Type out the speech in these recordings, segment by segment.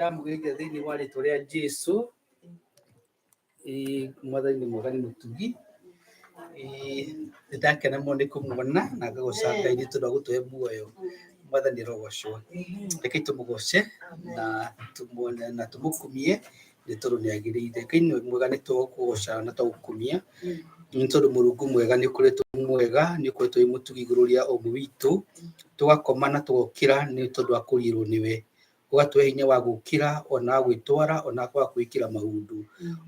Ndamũgeithia thĩinĩ wa rĩtwa rĩa Jesu. Ĩĩ Mwathani nĩ mwega, nĩ mũtugi. Ĩĩ nĩ ndakena mũno nĩ kũmuona na ngagoca Ngai nĩ tondũ wa gũtũhe muoyo. Mwathani arogocwo. Rekei tũmũgoce na tũmuone na tũmũkumie nĩ tondũ nĩ agĩrĩire. Ngai nĩ mwega, nĩ tũgũkũgoca na tũgũkumia nĩ tondũ Mũrungu mwega, nĩ ũkoretwo wĩ mwega, nĩ ũkoretwo wĩ mũtugi igũrũ rĩa ũmwe witũ. Tũgakoma na tũgokĩra nĩ tondũ wa kũriĩrwo nĩwe. Ũgatũhe hinya wa gũkĩra ona wa gwĩtwara ona wa gwĩkĩra maũndũ,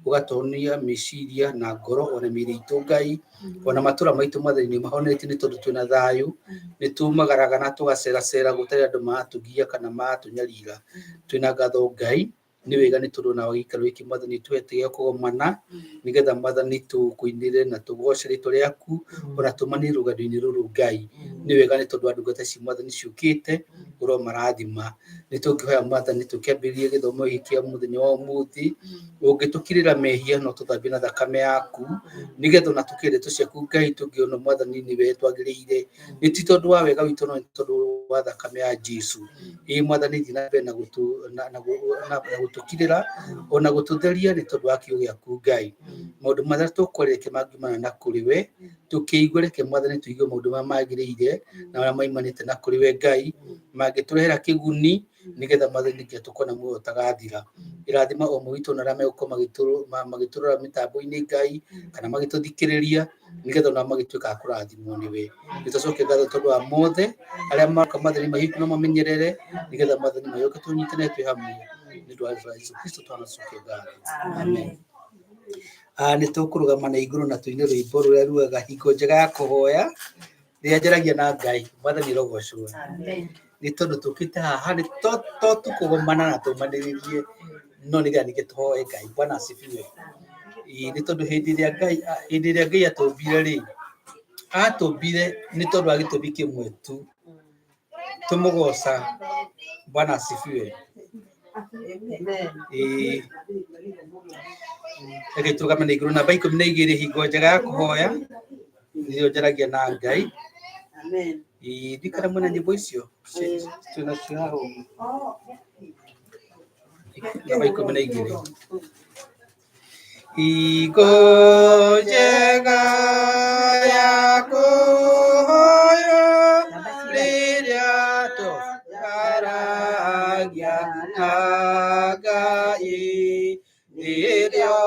ũgatuonia meciria na ngoro ona mĩĩrĩ itũ Ngai, ona matũra maitũ Mwathani nĩ mahonetie nĩ tondũ twĩna thayũ, nĩ tumagaraga na tũgaceracera gũtarĩ andũ maratũgia kana maratũnyarira. Twĩna ngatho Ngai, nĩ wega nĩ tondũ ona wa gĩikaro gĩkĩ Mwathani ũtũhete gĩa kũgomana, nĩgetha Mwathani tũkũinĩre na tũgoce rĩtwa rĩaku, ona tũmanie rũgendo-inĩ rũrũ Ngai. Nĩ wega nĩ tondũ wa ndungata ici Mwathani ciũkĩte, ũromarathima. Nĩ tũngĩhoya Mwathani tũkĩambĩrĩria gĩthomo gĩkĩ kĩa mũthenya wa ũmũthĩ, ũngĩtũkirĩra mehia no tũthambie na thakame yaku, nĩgetha ona tũkĩre ndeto ciaku Ngai tũngĩona Mwathani nĩwe twagĩrĩire. Nĩ ti tondũ wa wega witũ no nĩ tondũ wa thakame ya Jesu. Ĩĩ Mwathani thiĩ na mbere na gũtũkirĩra ona gũtũtheria nĩ tondũ wa kiugo gĩaku Ngai. Maũndũ marĩa tũkwaria reke mangiumana na kũrĩ we, tũkĩigue reke Mwathani tũigue maũndũ marĩa magĩrĩire na marĩa maumanĩte na kũrĩ we Ngai, mangĩtũrehera kĩguni nĩgetha Mwathani nginya tũkona muoyo ũtagathira. Ĩrathima o ũmwe witũ na arĩa megũkorwo magĩtũrora mĩtambo-inĩ Ngai kana magĩtũthikĩrĩria nĩgetha onao magĩtuĩka a kũrathimwo nĩwe. Nĩ tũcokie ngatho tondũ wa mothe arĩa maroka Mwathani mahiũ no mamenyerere nĩgetha Mwathani mayoke tũnyitane twĩ hamwe nĩ ũndũ wa rĩtwa rĩa Jesũ Kristo twanacokia ngatho. Amen. Nĩ tũkũrũgama na igũrũ na tũine rwĩmbo rũrĩa rugaga hingo njega ya kũhoya rĩrĩa njaragia na Ngai. Mwathani arogocwo. Nĩ tondũ tũkĩte haha nĩ to tu kũgomana na tũmanĩrĩrie no nĩgetha ningĩ tũhoe Ngai. Bwana asifiwe. Ĩĩ nĩ tondũ hĩndĩ ĩrĩa Ngai atũmbire rĩ, atũmbire nĩ tondũ wa gĩtũmi kĩmwe tu, tũmũgoca. Bwana asifiwe. Ĩĩ reke tũrũgame na igũrũ namba 12, hingo njega ya kũhoya nĩyo njaragia na Ngai. Ĩĩ ndikana mwena nyĩmbo icio twĩnacio haha ũguo, namba 12. Hingo njega ya kũhoya rĩrĩa twaragia na Ngai, nĩrĩo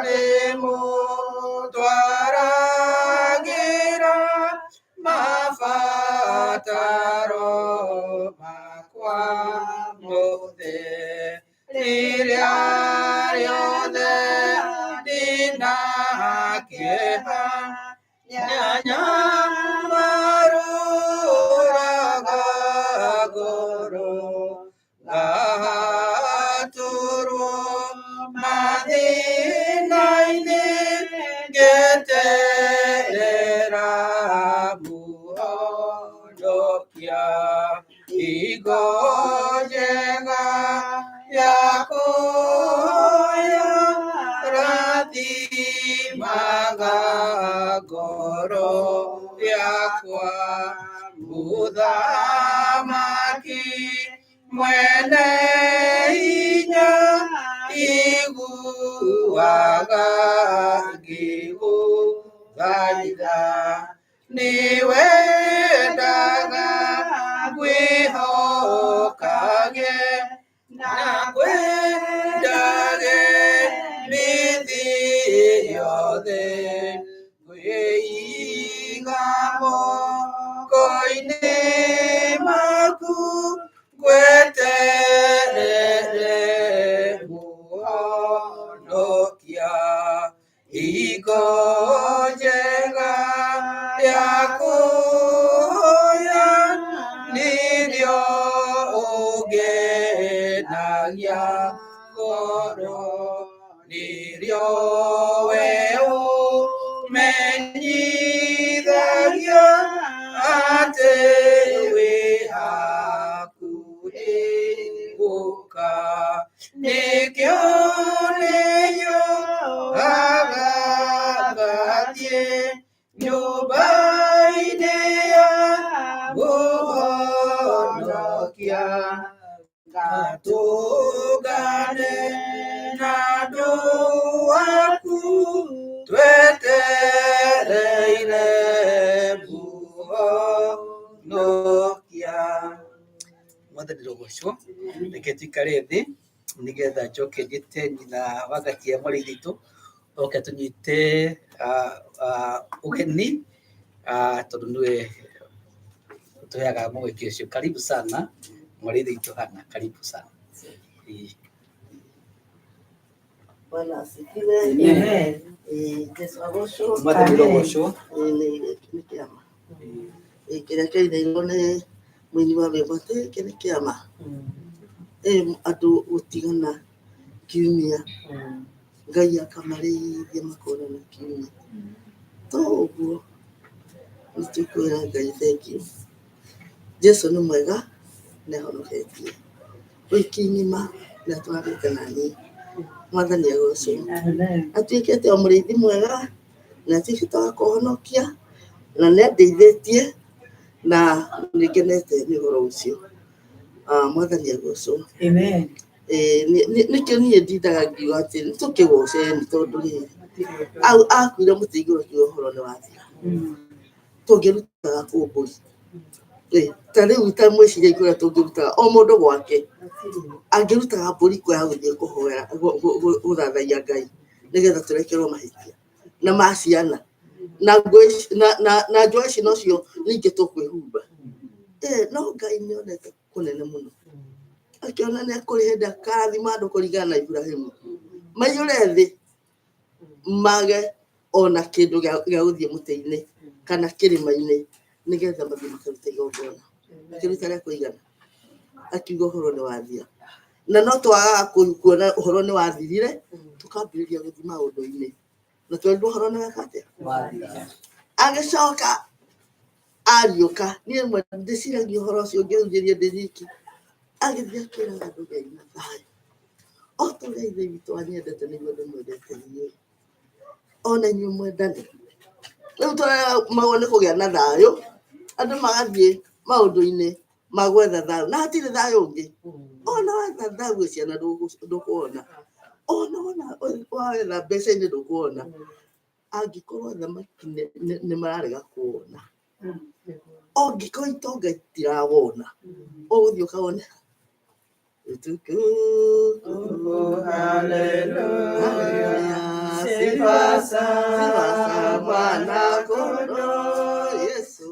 rĩmũtwaragĩra mabataro makwa mothe. Rĩrĩa rĩothe ndĩna kĩeha, nyanyamarũraga ngoro, ngahatũrwo mathĩna-inĩ, ngeterera Mũhonokia. Hingo njega ya kũhoya rathimaga ngoro yakwa, Mũthamaki mwene hinya iguaga ngĩgũthaitha, nĩwendaga ngwĩhokage na ngwendage mĩthĩ yothe, ngwĩiga moko-inĩ maku, ngweterere Mũhonokia. Hingo njega ya kũhoya nĩrĩo ũngenagia ngoro, nĩrĩo we ũmenyithagia atĩ wĩ hakuhĩ gũka. Nĩkĩo nĩnyonaga ngathiĩ nyũmba-inĩ ya Mũhonokia, ngatũũre. Tũngane na andũ aku twetereire Mũhonokia. Mwathani rũgocwo, reke tuikare thĩ nĩgetha njoke njĩte nyina wa Ngatia mwarĩ witũ oke tũnyite ũgeni, tondũ nĩwe ũtũheaga mweke ũcio. Karibu sana mwarĩ witũ Hana, karibu sana. Ĩĩ. Bwana asifiwe. Amen. Jesu agocwo. Mwathani rũgocwo. Nĩ kĩama. Kĩrĩa kĩainĩirwo nĩ mũini wa rwĩmbo atĩ gĩkĩ nĩ kĩama. Andũ gũtigana kiumia, Ngai akamarĩithia makonana kiumia. To ũguo nĩ tũkwĩra Ngai thengiũ. Jesu nĩ mwega, nĩ ahonoketie. Wiki ng'ima nĩ atwarĩte na niĩ. Mwathani agocwo. Atuĩkĩte o mũrĩithi mwega, na atuĩkĩte wa kũhonokia, na nĩ andeithĩtie, na nĩ ngenete nĩ ũhoro ũcio. Mwathani agocwo. Nĩkĩo niĩ ndindaga ngiuga atĩ nĩ tũkĩgoceni tondũ rĩrĩ akuire mũtĩ igũrũ kiuga ũhoro nĩ wathira. Tũngĩrutaga kũ mbũri? Ta rĩu ta mwĩciria kũrĩa tũngĩrutaga o mũndũ gwake angĩrutaga mbũri kwa gũthiĩ kũhoera gũthathaiya Ngai nĩgetha tũrekerwo mahĩtia na ma ciana na nguo ici na njũa ici nocio ningĩ tũkwĩhumba. No Ngai nĩ onete kũnene mũno, akĩona nĩ kũrĩ hĩndĩ akarathima andũ kũringana na Iburahĩmu, maiyũre thĩ mage ona kĩndũ gĩa gũthiĩ mũtĩ-inĩ kana kĩrĩma-inĩ nĩgetha mathiĩ makarute igongona, akĩruta rĩa kũigana, akiuga ũhoro nĩ wathira. Na no twagaga kuona ũhoro nĩ wathirire, tũkambĩrĩria gũthiĩ maũndũ-inĩ na twerirwo ũhoro nĩ weka atĩa. Agĩcoka ariũka, niĩ rĩmwe ndĩciragia ũhoro ũcio ngĩhunjĩria ndĩ nyiki, agĩthiĩ akĩraga andũ Ngai na thayũ, o ta ũrĩa Ithe witũ anyendete nĩguo ndĩmwendete inyuĩ, ona inyuĩ mwendane. Rĩu tũraremagwo nĩ kũgĩa na thayũ, andũ magathiĩ maũndũ-inĩ ma gwetha thayũ, na hatirĩ thayũ ũngĩ. Ona wetha thayũ gwĩ ciana ndũkuona, ona wona wetha mbeca-inĩ ndũkuona, angĩkorwo athamaki nĩ mararega kuona, angĩkorwo itonga itirawona, ũgũthiĩ ũkawone. Utukufu, Haleluya, sifa za Mwana Kondoo Yesu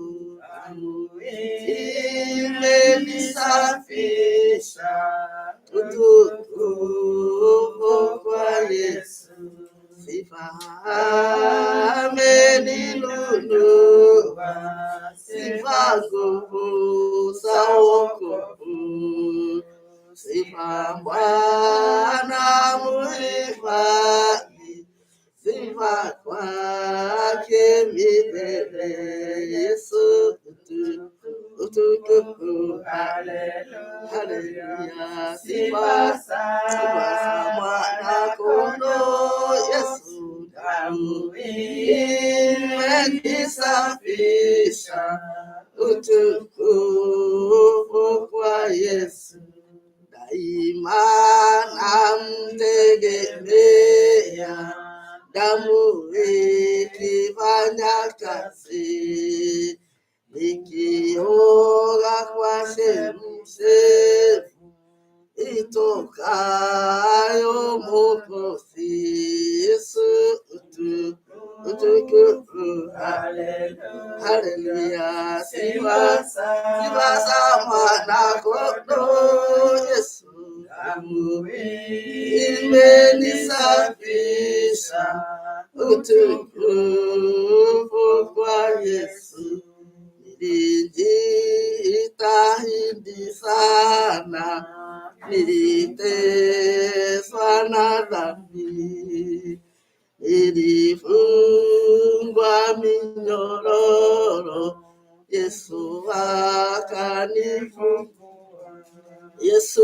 imenisafisha, utukufu kwa Yesu, sifa ameninunua, sifa nguvu za wokovu, sifa Bwana muhifadhi, sifa kwake milele. Yesu utukufu, haleluya, sifa za Mwana Kondoo Yesu, damu imenisafisha, utukufu kwa Yesu, daima namtegemea, damu ikifanya kazi, nikioga kwa chemchemi itokayo Mwokozi. Yesu utukufu, haleluya, sifa za Mwana Kondoo Yesu, damu imenisafisha, utukufu kwa Yesu. Nilijitahidi sana, niliteswa na dhambi, nilifungwa minyororo, Yesu akanifungua. Yesu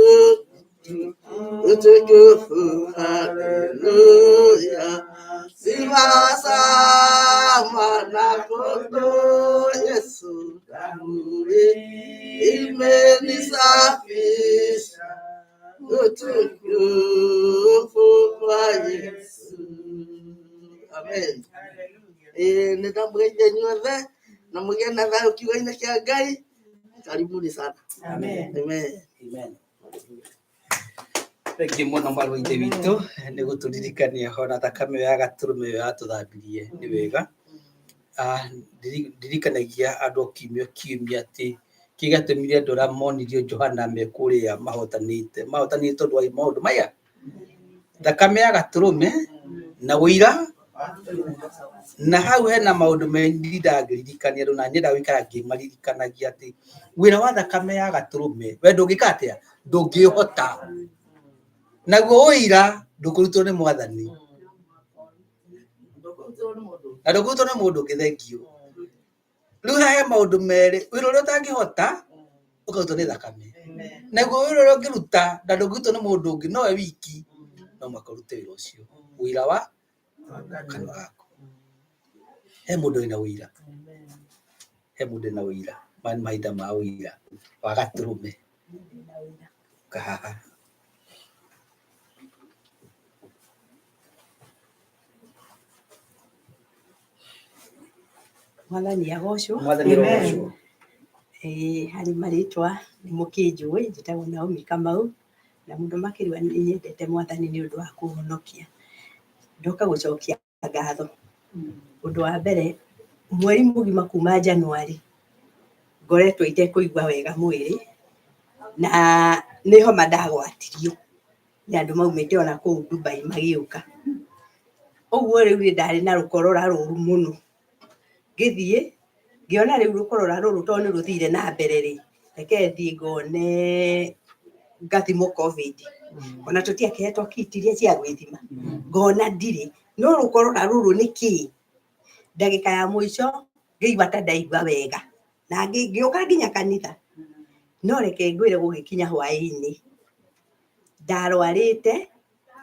utukufu, haleluya, sifa za Mwana Kondoo Yesu, damu imenisafisha, Utukufu wa Yesu. Amen. Nĩ ndamũgeithia inyuothe na mũgĩe na thayũ kiugo-inĩ kĩa Ngai. Karibuni sana. Amen. Amen. Amen. Thengiũ mũno mwarĩ wa ithe witũ nĩ gũtũririkania ona thakame ĩyo ya gatũrũme ĩyo yatũthambirie nĩ wega. Ndirikanagia andũ o kiumia kiumia atĩ kĩrĩa gĩatũmire andũ arĩa monirio Johana me kũrĩa mahotanĩte, mahotanĩte tondũ wa maũndũ maya, thakame ya gatũrũme na ũira, na hau hena maũndũ merĩ ndangĩririkania andũ na nyendaga gũikara ngĩmaririkanagia atĩ wĩra wa thakame ya gatũrũme we ndũngĩka atĩa, ndũngĩũhota, naguo ũira ndũkũrutwo nĩ mwathani na ndũkũrutwo nĩ mũndũ ũngĩ, thengio. Rĩu haha he maũndũ merĩ, wĩra ũrĩa ũtangĩhota ũkarutwo nĩ thakame, naguo wĩra ũrĩa ũngĩruta na ndũngĩrutwo nĩ mũndũ ũngĩ nowe wiki, no mũhaka ũrute wĩra ũcio, ũira wa kanua gaku. He mũndũ wĩna ũira, he mũndũ wĩna ũira, maya nĩ mahinda ma ũira wa gatũrũme kahaha. Mwathani agocwo. Mwathani arogocwo. Harĩ marĩtwa nĩ mũkĩnjũĩ, njĩtagwo Naomi Kamau, na mũno makĩria nĩ nyendete Mwathani nĩ ũndũ wa kũhonokia. Ndoka gũcokia ngatho. Ũndũ wa mbere, mweri mũgima kuma January ngoretwo itekũigua wega mwĩrĩ, na nĩ homa ndagwatirio nĩ andũ maumĩte ona kũu Dubai magĩũka. Ũguo rĩu niĩ ndarĩ na rũkorora rũru mũno. Ngĩthiĩ, ngĩona rĩu rũkorora rũrũ tondũ nĩ rũthire na mbere rĩ, reke thiĩ ngone ngathimwo COVID. Ona tũtiakĩhetwo kit iria cia gwĩthima. Ngona ndirĩ, no rũkorora rũrũ nĩ kĩĩ? Ndagĩka ya mũico ngĩigua ta ndaigua wega na ngĩũka nginya kanitha. No reke ngwĩre gũgĩkinya hwaĩ-inĩ, ndarwarĩte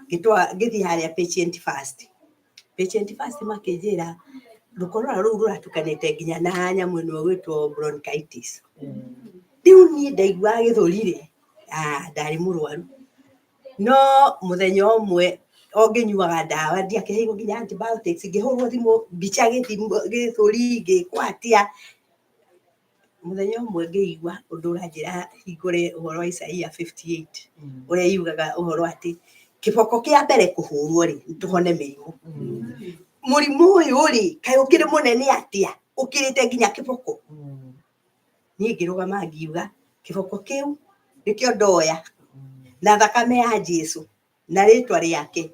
ngĩthiĩ harĩa Patient First. Patient First makĩnjĩra rũkorora rũu rũratukanĩte nginya na nyamũ ĩno ĩgwĩtwo bronchitis. Rĩu niĩ ndaiguaga gĩthũri rĩ, ndarĩ mũrwaru. No mũthenya ũmwe o ngĩnyuaga ndawa ndiakĩheirwo nginya antibiotics, ngĩhũrwo thimũ mbica gĩthũri ngĩkwo atĩa. Mũthenya ũmwe ngĩigua ũndũ ũranjĩra hingũre ũhoro wa Isaia 58 ũrĩa yugaga ũhoro atĩ kĩboko kĩa mbere kũhũrwo rĩ, tũhone mĩrimũ. Mũrimũ ũyũ rĩ, kaĩ ũkĩrĩ mũnene atĩa ũkĩrĩte nginya kĩboko? Niĩ ngĩrũgama ngiuga kĩboko kĩu nĩkĩo ndoya na thakame ya Jesu na rĩtwa rĩake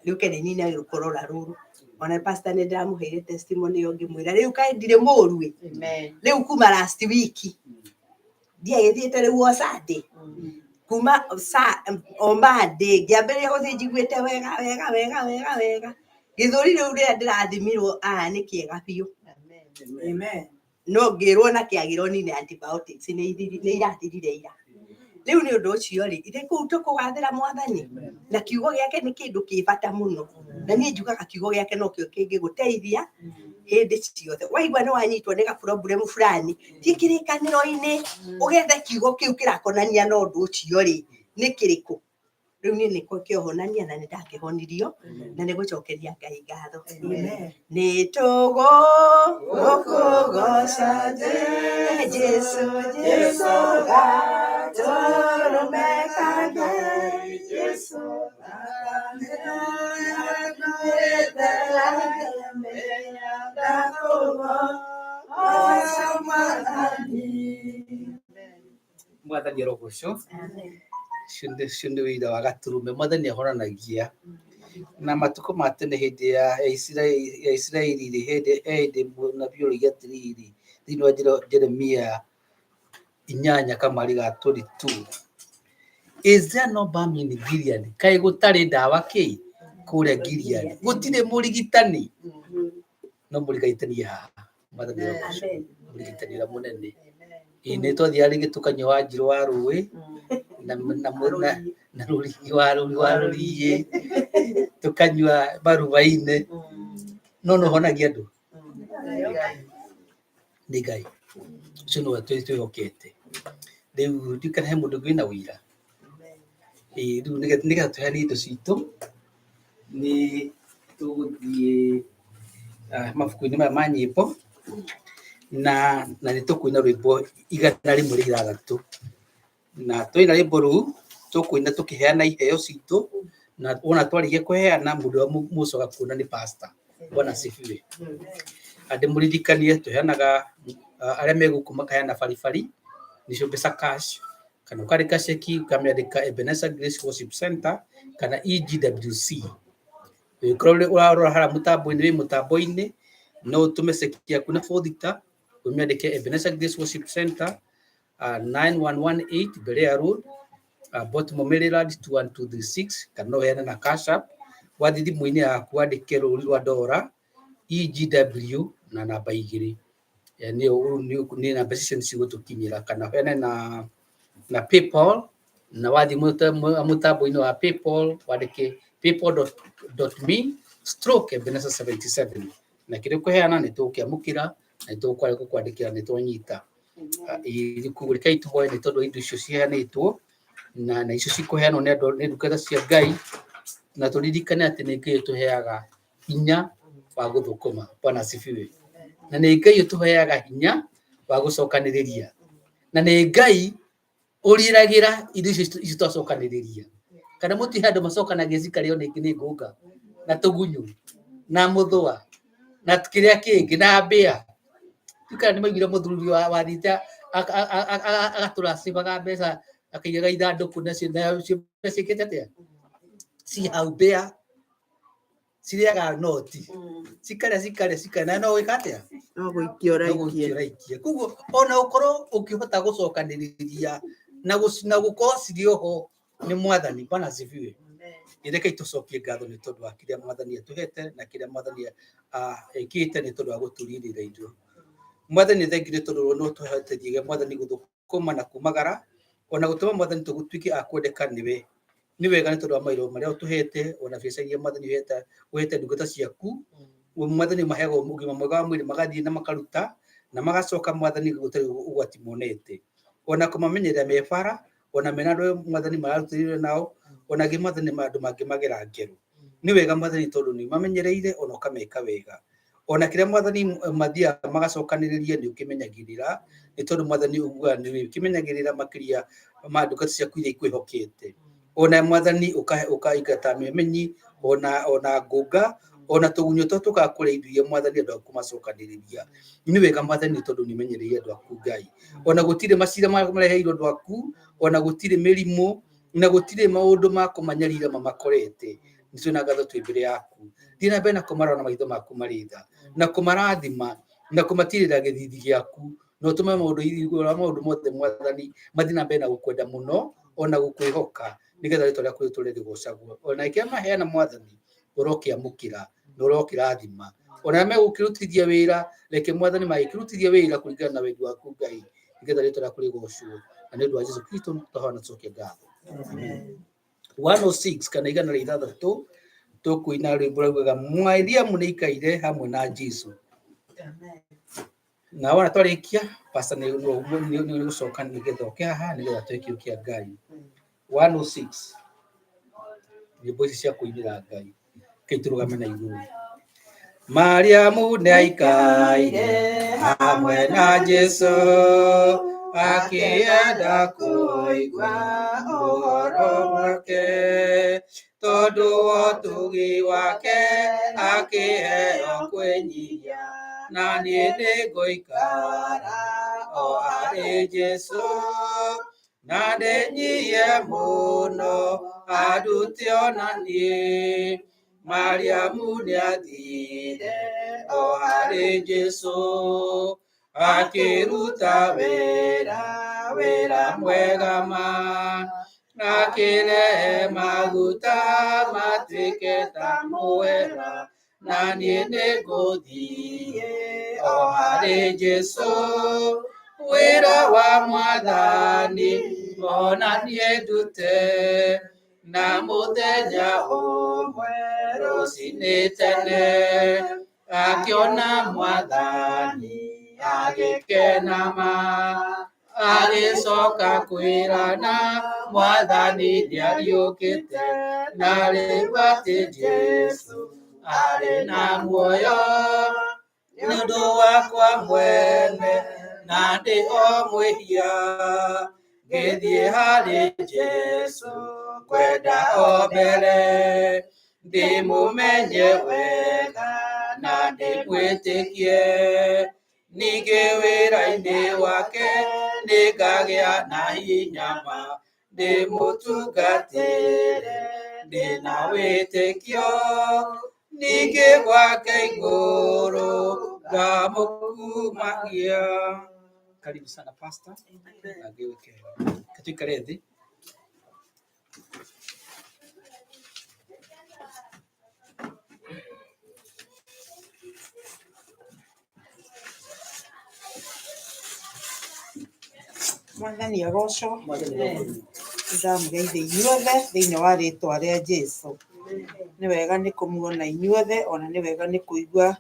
rĩũke rĩnine rũkorora rũrũ. Ona pastor nĩ ndĩramũheire testimony ĩyo ngĩmwĩra rĩu kaĩ ndirĩ mũru ĩ, rĩu kuma last week ndiagĩthiĩte rĩu o Sunday, kuma o Monday ngĩambĩrĩria gũthiĩ njiguĩte wega wega wega wega wega. Gĩthũri rĩu rĩrĩa ndĩrathimirwo nĩ kĩega biũ. No ngĩrwo na kĩagĩrwo nine antibiotics nĩ irathirire ira. Rĩu nĩ ũndũ ũcio rĩ, ithe kũu tũkũgathĩra Mwathani na kiugo gĩake nĩ kĩndũ kĩ bata mũno, na niĩ njugaga kiugo gĩake nokĩo kĩngĩgũteithia hĩndĩ ciothe. Waigua nĩ wanyitwo nĩ ga problem fulani, thiĩ kĩrĩkanĩro-inĩ ũgethe kiugo kĩu kĩrakonania na ũndũ ũcio rĩ, nĩ kĩrĩkũ. Rĩu niĩ nĩkĩo kĩohonania na nĩ ndakĩhonirio na nĩ gũcokeria Ngai ngatho. Nĩ tũgũkũgoca Jesu, Jesu gatũrũme ka Ngai, Jesu Mwathani arogocwo. Ũcio nĩ ũira wa gatũrũme. Mwathani ahoranagia na matukũ ma tene hĩndĩ ya Isiraeli rĩ, hĩndĩ he hĩndĩ mũnabii oigire atĩrĩrĩ thĩinĩ wa Jeremia inyanya kamari ga 22, is there no balm in Gilead? Kaĩ gũtarĩ ndawa kĩ kũrĩa Gilead? Gũtirĩ mũrigitani. No mũrigitani haha. Mwathani arogocwo. Mũrigitani ũrĩa mũnene. Ĩĩ nĩ twathiaga rĩngĩ tũkanyua wanjirũ wa rũĩ na na na na rũrigi wa rũri wa rũriĩ tũkanyua marubaine, no nĩ ũhonagia andũ nĩ Ngai ũcio nĩwe twĩhokete. Rĩu ndikana he mũndũ wĩna ũira. Ĩĩ, rĩu nĩgetha tũheane indo citũ nĩ tũgũthiĩ mabuku-inĩ maya ma nyĩmbo na nĩ tũkũina rwĩmbo 106 na twaina rwĩmbo rũu tũkũina tũkĩheana iheo citũ na wona twarĩkia kũheana mũndũ ũrĩa mũcoka kuona nĩ pastor. Bwana asifiwe. Andĩmũririkanie tũheanaga arĩa me gũkũ makaheana baribari nĩcio mbeca cash kana ũkandĩka ceki ũkamĩandĩka Ebenezer Grace Worship Center kana EGWC. Ũngĩkorwo ũrarora harĩa mũtambo-inĩ wĩ mũtambo-inĩ no ũtũme ceki yaku na bothita ũmĩandĩke Ebenezer Grace Worship Center 9118 Berea Road, Baltimore, Maryland 21236 kana no ũheane na Cash App. Wathiĩ thimũ-inĩ yaku wandĩke rũri rwa ndora EGW na namba 2 nĩ namba icio nĩ cigũtũkinyĩra kana ũheane na PayPal na wathiĩ mũtambo-inĩ wa PayPal wandĩke paypal.me/Ebenezer77 na kĩrĩa ũkũheana nĩ tũgũkĩamũkĩra na nĩ tũgũkwandĩkĩra nĩ twanyita. Koguo rekei tũhoe nĩ tondũ wa indo icio ciheanĩtwo na icio cikũheanwo nĩ andũ nĩ ndungata cia Ngai na tũririkane atĩ nĩ Ngai ũtũheaga hinya wa gũthũkũma. Bwana asifiwe. Na nĩ Ngai ũtũheaga hinya wa gũcokanĩrĩria na nĩ Ngai ũrĩragĩra indo icio twacokanĩrĩria kana mũtirĩ handũ macokanagia cikarĩo nĩ ngũnga na tũgunyũ na mũthũa na kĩrĩa kĩngĩ na mbĩa. Kana nĩ maiguire mũthuri wathiĩte agatũra acibaga mbeca akaigaga ithandũkũ nacio mbeca ciĩkĩte atĩa ci hau mbĩa cirĩaga noti cikarĩa cikarĩa cikarĩa na no wĩka atĩa no gũikia ũraikia ũraikia. Koguo ona ũkorwo ũkĩhota gũcokanĩrĩria na gũkorwo cirĩ oho nĩ Mwathani. Bwana asifiwe. Rekei tũcokie ngatho nĩ tondũ wa kĩrĩa Mwathani atũhete na kĩrĩa Mwathani ekĩte nĩ tondũ wa gũtũrirĩra indo. Mwathani thengiũ nĩ tondũ no tũhotithie Mwathani gũthũkũma na kumagara ona gũtũma Mwathani tũtuĩke a kwendeka nĩwe. Nĩ wega nĩ tondũ wa mawĩra marĩa ũtũhete ona biacara iria Mwathani ũhete ndungata ciaku. Mwathani maheagwo ũgima mwega wa mwĩrĩ magathiĩ na makaruta na magacoka Mwathani gũtarĩ ũgwati monete. Ona kũmamenyerera me bara ona mena andũ Mwathani mararutĩrĩire nao ona angĩ Mwathani andũ mangĩmagera ngero. Nĩ wega Mwathani tondũ nĩ mamenyereire ona ũkameka wega. Ona kĩrĩa Mwathani mathiaga magacokanĩrĩria nĩ ũkĩmenyagĩrĩra nĩ tondũ Mwathani ugaga nĩ ũkĩmenyagĩrĩra makĩria ma ndungata ciaku iria ikwĩhokete. Ona Mwathani ũkaingata memenyi ona ngũnga ona tũgunyũ tũrĩa tũkaga kũrĩa indo iria Mwathani andũ aku macokanĩrĩria. Nĩ wega Mwathani tondũ nĩ ũmenyereire andũ aku Ngai. Ona gũtirĩ macira mareheirwo andũ aku ona gũtirĩ mĩrimũ na gũtirĩ maũndũ ma kũmanyarira mamakorete. Nĩ twĩna ngatho twĩ mbere yaku. Thiĩ na mbere na kũmarora na maitho maku marĩ tha na kũmarathima na kũmatirĩra gĩthithi gĩaku na ũtũme maũndũ mothe Mwathani mathiĩ na mbere na gũkwenda mũno ona gũkwĩhoka nĩgetha rĩtwa rĩaku rĩtũre rĩgocagwo. Ona kĩrĩa maheana Mwathani ũrokĩamũkĩra na ũrokĩrathima. Ona arĩa megũkĩrutithia wĩra reke Mwathani magĩkĩrutithia wĩra kũringana na wendi waku Ngai nĩgetha rĩtwa rĩaku rĩgocwo. Na nĩ ũndũ wa Jesũ Kristo twahoya na tũcokie ngatho. Amen. 106 kana 106 tũkũina rwĩmbo rũraugaga Mariamu nĩ aikaire hamwe na Jesũ. Na wona twarĩkia pastor nĩ gũcoka nĩgetha oke haha nĩgetha tũhe kĩo kĩa Ngai. 106 nyĩmbo ici cia kũinĩra Ngai. Rekei tũrũgame na igũrũ. Mariamu nĩ aikaire hamwe na Jesũ akĩenda kũigua ũhoro wake tondũ wa ũtugi wake akĩheo kwĩnyihia na niĩ nĩngũikara o harĩ Jesũ na ndĩnyihie mũno andute ona niĩ. Mariamu nĩathire o harĩ Jesũ akĩruta wĩra wĩra mwega ma akĩrehe maguta matuĩke ta mũhera na niĩ nĩngũthiĩ o harĩ Jesũ wĩra wa Mwathani ona niĩ ndute na mũthenya ũmwe rũcinĩ tene akĩona Mwathani agĩkena ma Agĩcoka kwĩrana Mwathani nĩariũkĩte, na rĩu atĩ Jesũ arĩ na muoyo. Nĩ ũndũ wakwa mwene na ndĩ o mwĩhia, ngĩthiĩ harĩ Jesũ kwenda o mbere, ndĩmũmenye wega na ndĩmwĩtĩkie. Ningĩ wĩra-inĩ wake nĩngagĩa na hinya ma, ndĩmũtungatĩre ndĩna wĩtĩkio. Ningĩ gwake igũrũ ngamũkumagia. Karibu sana pastor. Na ngĩũke. Tuikare thĩ. Mwathani agocwo. Mwathani agocwo. Ndamũgeithia inyuothe thĩinĩ wa rĩtwa rĩa Jesũ. Nĩ wega nĩ kũmuona inyuothe, ona nĩ wega nĩ kũigua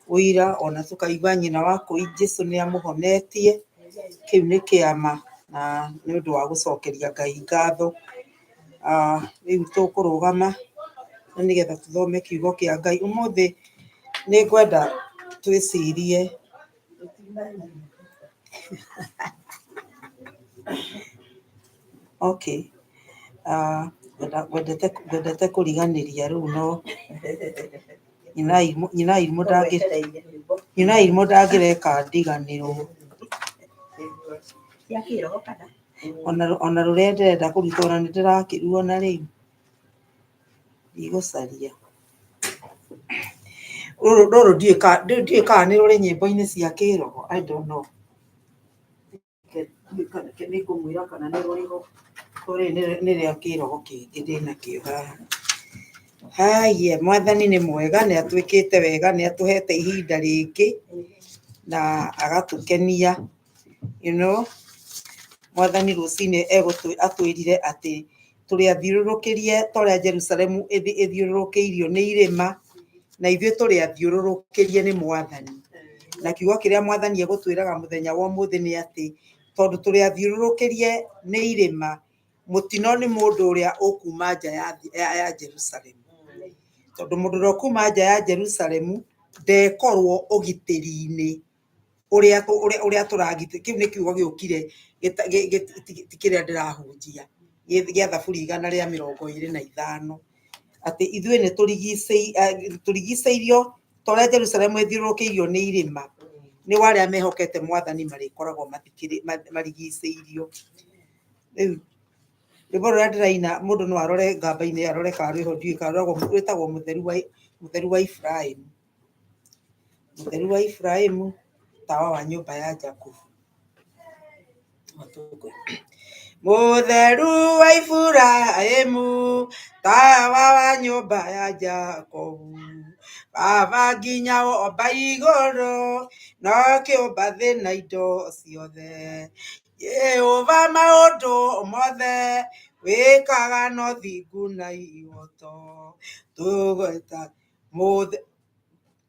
ũira, ona tũkaigua nyina wa kũi Jesũ nĩ amũhonetie. Kĩu nĩ kĩama na nĩ ũndũ wa gũcokeria Ngai ngatho. Rĩu tũkũrũgama na nĩgetha tũthome kiugo kĩa Ngai. Ũmũthĩ nĩ ngwenda twĩcirie okay. Ngwendete kũriganĩria rĩu no nyina irimũ ndangĩreka ndiganĩrwo. Cia kĩroho kana? Ona rũrĩa ndĩrenda kũruta ona nĩ ndĩrakĩruona rĩu. Ndigũcaria. Rũrũ ndiũĩ kana nĩ rũrĩ nyĩmbo-inĩ cia kĩroho, I don't know. Nĩngũmwĩra kana nĩ rũrĩ ho. Rũrĩ nĩ rĩa kĩroho kĩngĩ ndĩnakĩo haha. Haiya, Mwathani nĩ mwega, nĩ atwĩkĩte wega, nĩ atũhete ihinda rĩngĩ na agatũkenia. You know, Mwathani rũcinĩ atwĩrire atĩ tũrĩ athiũrũrũkĩrie ta ũrĩa Jerusalemu ĩthiũrũrũkĩirio nĩ irĩma, na ithuĩ tũrĩ athiũrũrũkĩrie nĩ Mwathani. Na kiugo kĩrĩa Mwathani egũtwĩraga mũthenya wa ũmũthĩ nĩ atĩ tondũ tũrĩ athiũrũrũkĩrie nĩ irĩma, mũtino nĩ mũndũ ũrĩa ũkuma nja ya Jerusalemu. Tondũ mũndũ ũrĩa ũkuma nja ya Jerusalemu ndekorwo ũgitĩri-inĩ ũrĩa tũragitĩ. Kĩu nĩ kiugo gĩũkire ti kĩrĩa ndĩrahunjia, gĩa Thaburi 125, atĩ ithuĩ nĩ tũrigicĩirio ta ũrĩa Jerusalemu ĩthiũrũrũkĩirio nĩ irĩma, nĩ arĩa mehokete Mwathani marĩkoragwo marigicĩirio. Rĩu rwĩmbo rũrĩa ndĩraina mũndũ no arore ngamba-inĩ arore kana rwĩho, ndiũĩ kana rwĩtagwo Mũtheru wa Iburahĩmu. Mũtheru wa Iburahĩmu, tawa wa nyũmba ya Jakubu. Mũtheru wa Iburahĩmu, tawa wa nyũmba ya Jakubu. Baba nginya womba igũrũ, no kĩũmba thĩ na indo ciothe. Jehova maũndũ mothe wĩkaga no thingu na ihoto. Tũgweta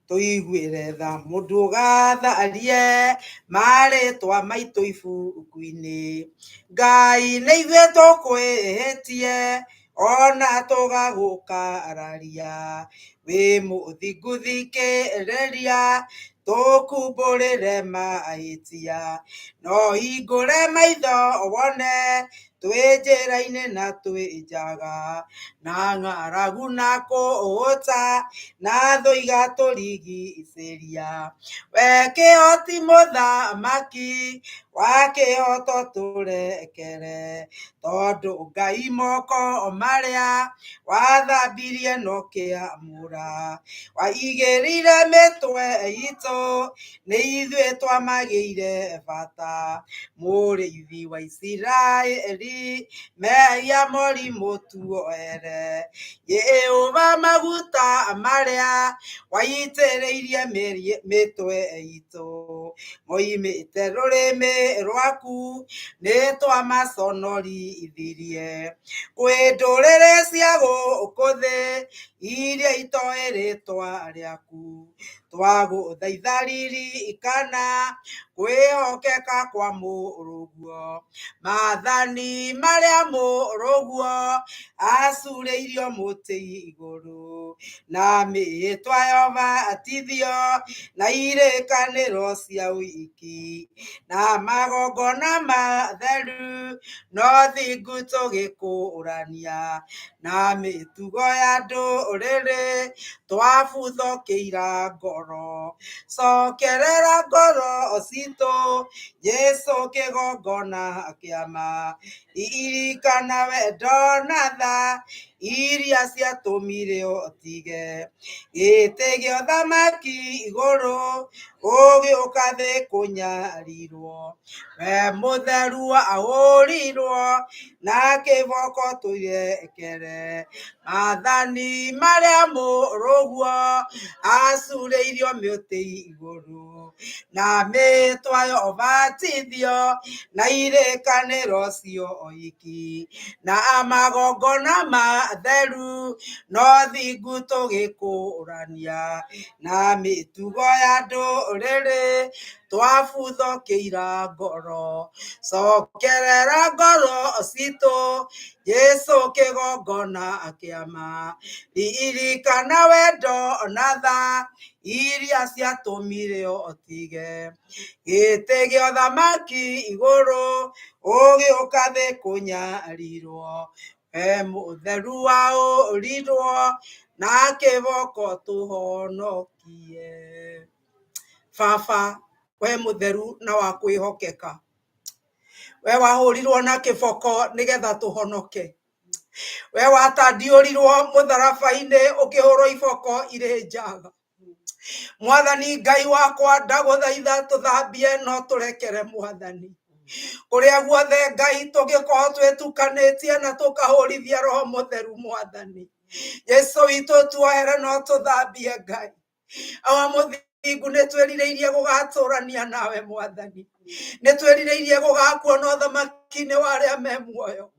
tũiguĩre tha mũndũ ũgatharie marĩtwa maitũ ibuku-inĩ. Ngai nĩ ithuĩ tũkwĩhĩtie ona tũgagũkararia. Wĩ mũthingu thikĩrĩria tũkumbũrĩre mahĩtia. No hingũre maitho wone twĩ njĩra-inĩ na twĩ njaga, na ng'aragu na kũũta na thũ igatũrigicĩria. We kĩhoti mũthamaki wa kĩhoto tũrekere, tondũ Ngai moko marĩa wathambirie no kĩamũra. Waigĩrĩire mĩtwe itũ nĩ ithuĩ twamagĩire bata. Mũrĩithi wa Isiraeli mehia morimũ tuoere. Jehova maguta marĩa waitĩrĩirie mĩtwe itũ moimĩte rũrĩmĩ rwaku nĩ twamaconorithirie. Kwĩ ndũrĩrĩ cia gũkũ thĩ iria itoĩ rĩtwa rĩaku, Twagũthaitha ririkana kwĩhokeka kwa mũrũguo, maathani marĩa mũrũguo acurĩirio mũtĩ igũrũ, na mĩĩtwa yobatithio na irĩkanĩro cia ũhiki, na magongona matheru no thingu tũgĩkũrania, na mĩtugo ya ndũrĩrĩ twabuthũkĩira ngoro. Cokerera ngoro citũ Jesũ kĩgongona kĩama, ririkana wendo na tha iria ciatũmire ũtige gĩtĩ gĩa ũthamaki igũrũ, ũgĩũka thĩ kũnyarirwo, we mũtheru ahũrirwo na kĩboko tũrekere, maathani marĩa mũrũguo acurĩirio mĩtĩ igũrũ, na mĩtwa yobatithio na irĩkanĩro cio ũhiki, na magongona matheru no thingu tũgĩkũrania, na mĩtugo ya ndũrĩrĩ twabuthũkĩira ngoro. Cokerera ngoro citũ Jesũ kĩgongona kĩama, ririkana wendo na tha iria ciatũmire ũtige gĩtĩ gĩa ũthamaki igũrũ, ũgĩũka thĩ kũnyarirwo, we mũtheru waũrirwo na kĩboko tũhonokie. Baba, we mũtheru na wa kwĩhokeka, we wahũrirwo na kĩboko nĩgetha tũhonoke, we watandiũrirwo mũtharaba-inĩ ũkĩhũrwo iboko irĩ njaga. Mwathani Ngai wakwa, ndagũthaitha tũthambie no tũrekere Mwathani. Kũrĩa guothe Ngai tũngĩkorwo twĩtukanĩtie na tũkahũrithia Roho Mũtheru Mwathani. Jesũ witũ tuohere no tũthambie Ngai. Awa mũthingu nĩ twĩrirĩirie gũgatũrania nawe Mwathani. Nĩ twĩrirĩirie gũgakuona ũthamaki-inĩ wa arĩa me muoyo.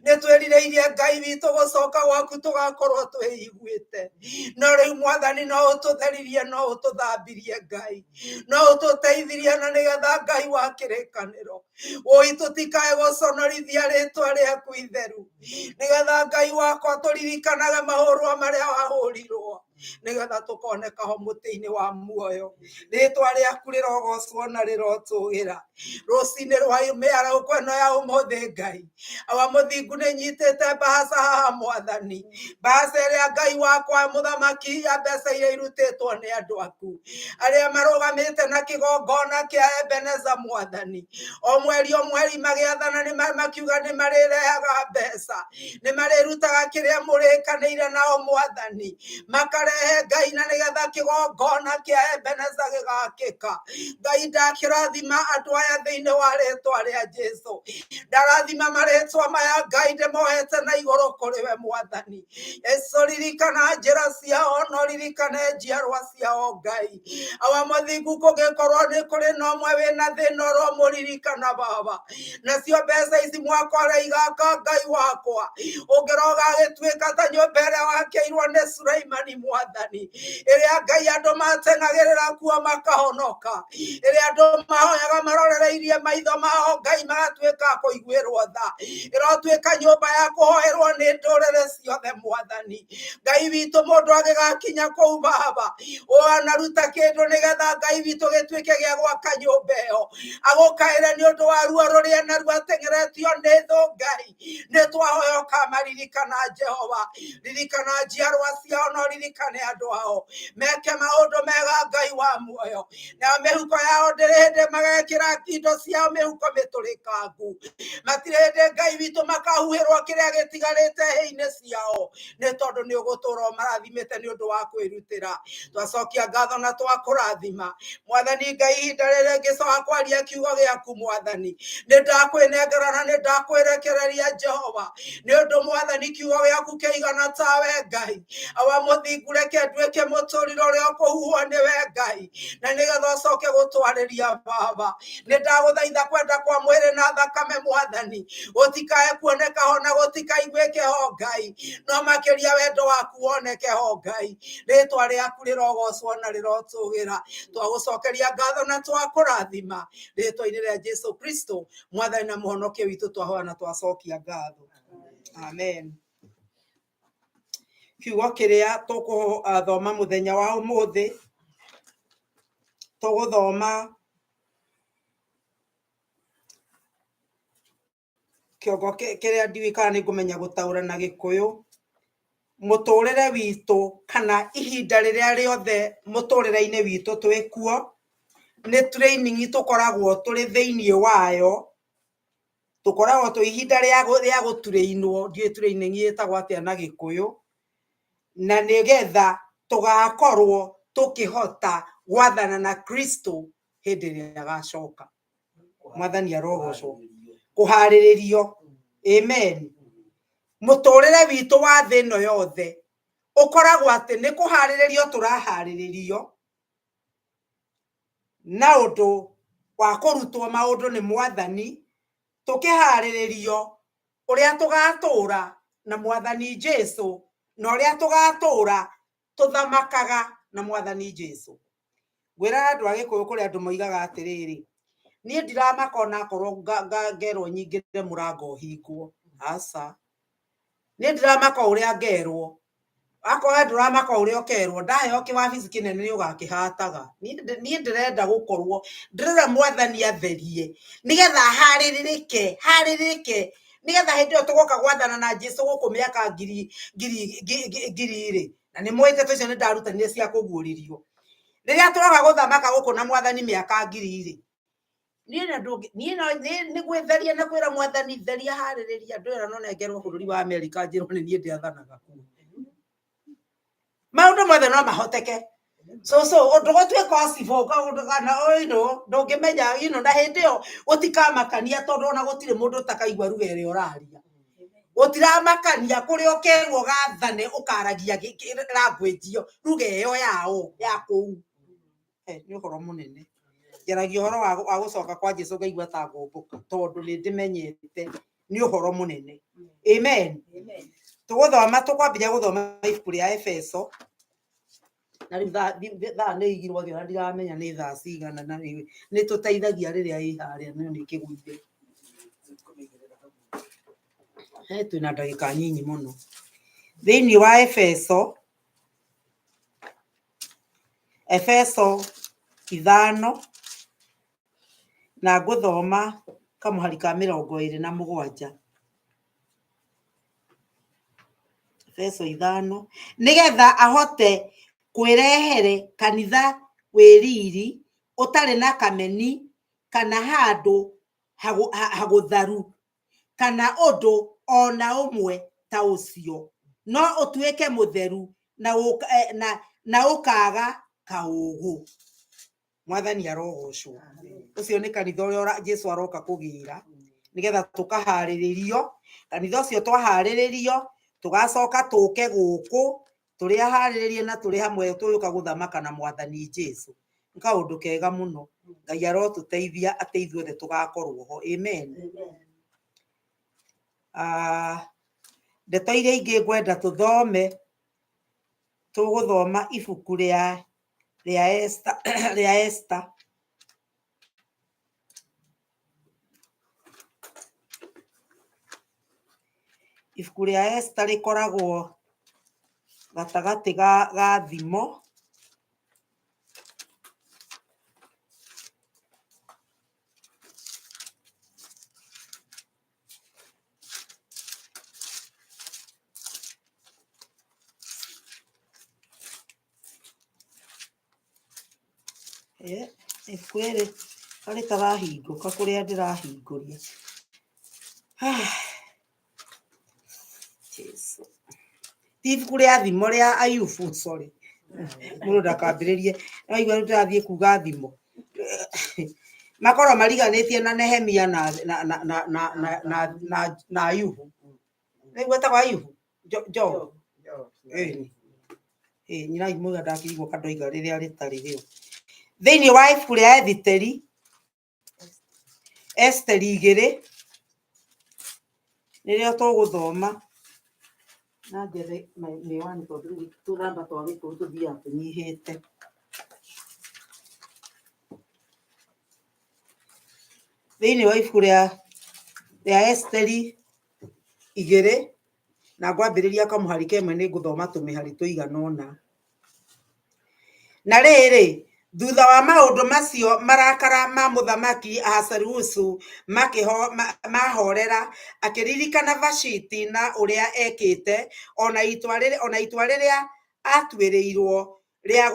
Nĩ twĩrirĩirie Ngai witũ gũcoka gwaku tũgakorwo twĩiguĩte. No rĩu Mwathani no ũtũtheririe, no ũtũthambirie Ngai, no ũtũteithirie na nĩgetha Ngai wa kĩrĩkanĩro woi tũtikae gũconorithia rĩtwa rĩaku itheru, nĩgetha Ngai wakwa tũririkanage mahũrwo marĩa wahũrirwo, nĩgetha tũkoneka ho mũtĩ-inĩ wa muoyo. Rĩtwa rĩaku rĩrogocwo na rĩrotũgĩra rũcinĩ rwa mĩarahũko ĩno ya ũmũthĩ Ngai. Awa mũthingu nĩ nyitĩte mbahaca haha Mwathani, mbahaca ĩrĩa Ngai wakwa mũthamaki ya mbeca iria irutĩtwo nĩ andũ aku arĩa marũgamĩte na kĩgongona kĩa Ebeneza Mwathani. O mweri o mweri magĩathana nĩ makiuga nĩ marĩrehaga mbeca, nĩ marĩrutaga kĩrĩa mũrĩkanĩire nao Mwathani, makarehe Ngai na nĩgetha kĩgongona kĩa Ebeneza gĩgakĩka. Ngai ndakĩrathima andũ aya thĩinĩ wa rĩtwa rĩa Jesũ, ndarathima marĩtwa maya Ngai ndĩmohete na igũrũ kũrĩ we Mwathani. Jesũ ririkana njĩra ciao no ririkane njiarwa ciao Ngai. Awa mũthingu kũngĩkorwo nĩ kũrĩ na ũmwe wĩna thĩna ũromũririkana Baba, nacio mbeca ici mwaka ũrĩa igaka Ngai wakwa ũngĩroga agĩtuĩka ta nyũmba ĩrĩa wakĩirwo nĩ Suleimani Mwathani, ĩrĩa Ngai andũ mateng'agĩrĩra kuo makahonoka, ĩrĩa andũ mahoyaga marorereirie maitho mao Ngai magatuĩka a kũiguĩrwo tha, ĩrotuĩka nyũmba ya kũhoerwo nĩ ndũrĩrĩ ciothe Mwathani. Ngai witũ mũndũ agĩgakinya kũu Baba wanaruta kĩndũ nĩgetha Ngai witũ gĩtuĩke gĩa gwaka nyũmba ĩyo, agũkaĩre nĩ ũndũ wa ruo rũrĩa naruo ateng'eretio nĩ thũ Ngai. Nĩ twahoya ũkamaririkana Jehova, ririkana njiarwa ciao no ririkane andũ ao, meke maũndũ mega Ngai wa muoyo, na mĩhuko yao ndĩrĩ hĩndĩ magekĩra indo ciao mĩhuko mĩtũrĩkangu, matirĩ hĩndĩ Ngai witũ makahuhĩrwo kĩrĩa gĩtigarĩte hĩ-inĩ ciao, nĩ tondũ nĩ ũgũtũra ũmarathimĩte nĩ ũndũ wa kwĩrutĩra. Twacokia ngatho na twakũrathima Mwathani Ngai, ihinda rĩrĩ ngĩcoka kwaria kiugo gĩaku Mwathani, nĩ ndakwĩnengera na nĩ ndakwĩrekereria Jehova, nĩ ũndũ Mwathani kiugo gĩaku kĩigana tawe Ngai. Awa mũthingu reke nduĩke mũtũriro ũrĩa ũkũhuhwo nĩwe Ngai, na nĩgetha ũcoke gũtwarĩria Baba. Nĩ ndagũthaitha kwenda kwa mwĩrĩ na thakame Mwathani gũtikae kuoneka ho na gũtikaiguĩke ho Ngai, no Makiria wendo waku woneke ho Ngai, ritwa riaku rirogocwo na rirotugira. Twagucokeria ngatho na twakurathima ritwa-ini ria Jesu Kristo Mwathani na Muhonokia witũ, twahoya na twacokia ngatho. Amen. Kiugo kiria tukuthoma muthenya wa umuthi, tuguthoma kiongo kiria ndiũĩ kana nĩ ngũmenya gũtaũra na Gĩkũyũ. Mũtũrĩre witũ kana ihinda rĩrĩa rĩothe mũtũrĩre-inĩ witũ twĩ kuo nĩ training tũkoragwo tũrĩ thĩinĩ wayo, tũkoragwo twĩ ihinda rĩa gũtrainwo, ndiũĩ training ĩtagwo atĩa na Gĩkũyũ, na nĩgetha tũgakorwo tũkĩhota gwathana na Kristo hĩndĩ ĩrĩa agacoka. Mwathani arogocwo. Kũharĩrĩrio. Amen. Mũtũrĩre witũ wa thĩ ĩno yothe ũkoragwo atĩ nĩ kũharĩrĩrio tũraharĩrĩrio na ũndũ wa kũrutwo maũndũ nĩ Mwathani, tũkĩharĩrĩrio ũrĩa tũgatũra na Mwathani Jesu na ũrĩa tũgatũra tũthamakaga na Mwathani Jesu. Ngwĩraga andũ a Gĩkũyũ kũrĩ andũ moigaga atĩrĩrĩ, niĩ ndiramaka ona akorwo ngerwo nyingĩre mũrango ũhingwo. Aca, niĩ ndiramaka o ũrĩa ngerwo. Akorwo ndũramaka o ũrĩa ũkerwo, ndaheo kĩwabici kĩnene nĩ ũgakĩhataga. Niĩ ndĩrenda gũkorwo ndĩrenda Mwathani atherie nĩgetha harĩrĩrĩke, harĩrĩke nĩgetha hĩndĩ ĩyo tũgoka gwathana na Jesu gũkũ mĩaka ngiri ngiri ngiri rĩ, na nĩ mũĩ ndeto icio nĩ ndarutanire cia kũguũrĩrio. Rĩrĩa tũroka gũthamaka gũkũ na Mwathani mĩaka ngiri rĩ, niĩ na ndũngĩ, niĩ no nĩ gwĩtheria na kwĩra Mwathani theria harĩrĩria, ndwĩra no nengerwo bũrũri wa Amerika njĩrwo nĩ niĩ ndĩathanaga kuo. Maũndũ mothe no mahoteke. So ũndũ gũtuĩka possible kaũndũ kana you know, ndũngĩmenya, you know, na hĩndĩ ĩyo gũtikamakania tondũ ona gũtirĩ mũndũ ũtakaigua ruga ĩrĩa ũraria. Gũtiramakania kũrĩa ũkerwo gathane ũkaragia language ĩyo, ruga ĩyo yao ya kũu. Nĩ ũhoro mũnene. Njaragia ũhoro wa gũcoka kwa Jesu ngaigua ta ngũmbũka tondũ nĩ ndĩmenyete nĩ ũhoro mũnene. Amen. Tũgũthoma, tũkwambĩrĩria gũthoma ibuku rĩa Efeso. Na rĩu thaa nĩ igirwo thĩ ona ndiramenya nĩ thaa cigana, na nĩ tũteithagia rĩrĩa ĩ harĩa no nĩ kĩgũire. Twĩna ndagĩka nyinyi mũno. Thĩinĩ wa Efeso, Efeso 5, na ngũthoma kamũhari ka 27. Efeso 5, nĩgetha ahote kwĩrehere kanitha wĩ riri ũtarĩ na kameni kana handũ hagũtharu kana ũndũ ona ũmwe ta ũcio, no ũtuĩke mũtheru na ũkaga kaũgũ. Mwathani arogocwo. Ũcio nĩ kanitha ũrĩa Jesu aroka kũgĩra nĩgetha tũkaharĩrĩrio. Kanitha ũcio twaharĩrĩrio tũgacoka tũke gũkũ tũrĩ aharĩrĩrie na tũrĩ hamwe tũgĩũka gũthamaka na Mwathani Jesu. Nĩ kaũndũ kega mũno. Ngai arotũteithia atĩ ithuothe tũgakorwo ho. Amen. Ndeto iria ingĩ ngwenda tũthome, tũgũthoma ibuku rĩa Esther, rĩa Esther. Ibuku rĩa Esther rĩkoragwo gatagatĩ ga thimo. Ibuku rĩrĩ rĩtarahingũka kũrĩa ndĩrahingũria. Jesu. Ti ibuku rĩa thimo rĩa Ayubu, sorry. Mũndũ ndakambĩrĩrie. No igua rĩu ndĩrathiĩ kuga thimo. Makorwo mariganĩtie na Nehemia na Ayubu. Nĩguo etagwo Ayubu? Job. Ĩni. Nyina mũiga ndakĩrigwo kandoiga rĩrĩa rĩtarĩ rĩo. Thĩinĩ wa ibuku rĩa Ethiteri, Esteri 2, nĩrĩo tũgũthoma. Na njethe mĩwani tondũ rĩu tũnamba twa gĩkũyũ tũthiaga tũnyihĩte. Thĩinĩ wa ibuku rĩa Esiteri 2, na ngwambĩrĩria kamũhari kemwe nĩ ngũthoma tũmĩhari tũigana ũna. Na rĩrĩ, thutha wa maũndũ macio marakara ma mũthamaki Ahasuerusu mahorera, akĩririkana Vashiti na ũrĩa ekĩte, ona itua rĩrĩa atuĩrĩirwo rĩa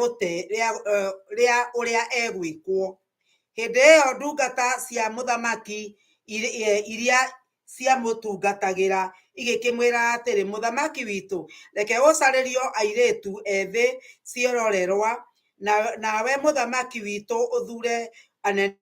ũrĩa egwĩkwo. Hĩndĩ ĩyo ndungata cia mũthamaki iria ciamũtungatagĩra igĩkĩmwĩra atĩrĩ, mũthamaki witũ, reke ũcarĩrio airĩtu ethĩ ciĩrorerwa, nawe mũthamaki witũ ũthuure anene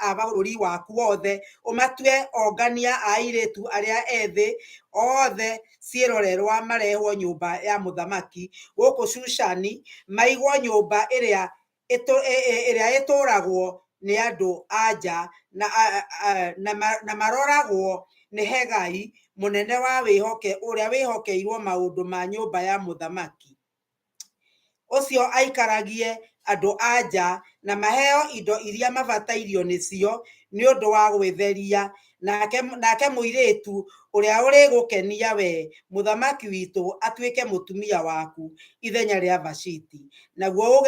a bũrũri waku wothe, ũmatue ongania a airĩtu arĩa ethĩ othe ciĩrorerwa marehwo nyũmba ya mũthamaki gũkũ Shushani, maigwo nyũmba ĩrĩa ĩtũũragwo nĩ andũ a nja na maroragwo nĩ Hegai mũnene wa ũrĩa wĩhokeirwo maũndũ ma nyũmba ya mũthamaki. Ũcio aikaragie andũ a nja na maheo indo iria mabatairio nĩcio nĩ ũndũ wa gwĩtheria, nake mũirĩtu ũrĩa ũrĩgũkenia we mũthamaki witũ atuĩke mũtumia waku ithenya rĩa Vashiti. Naguo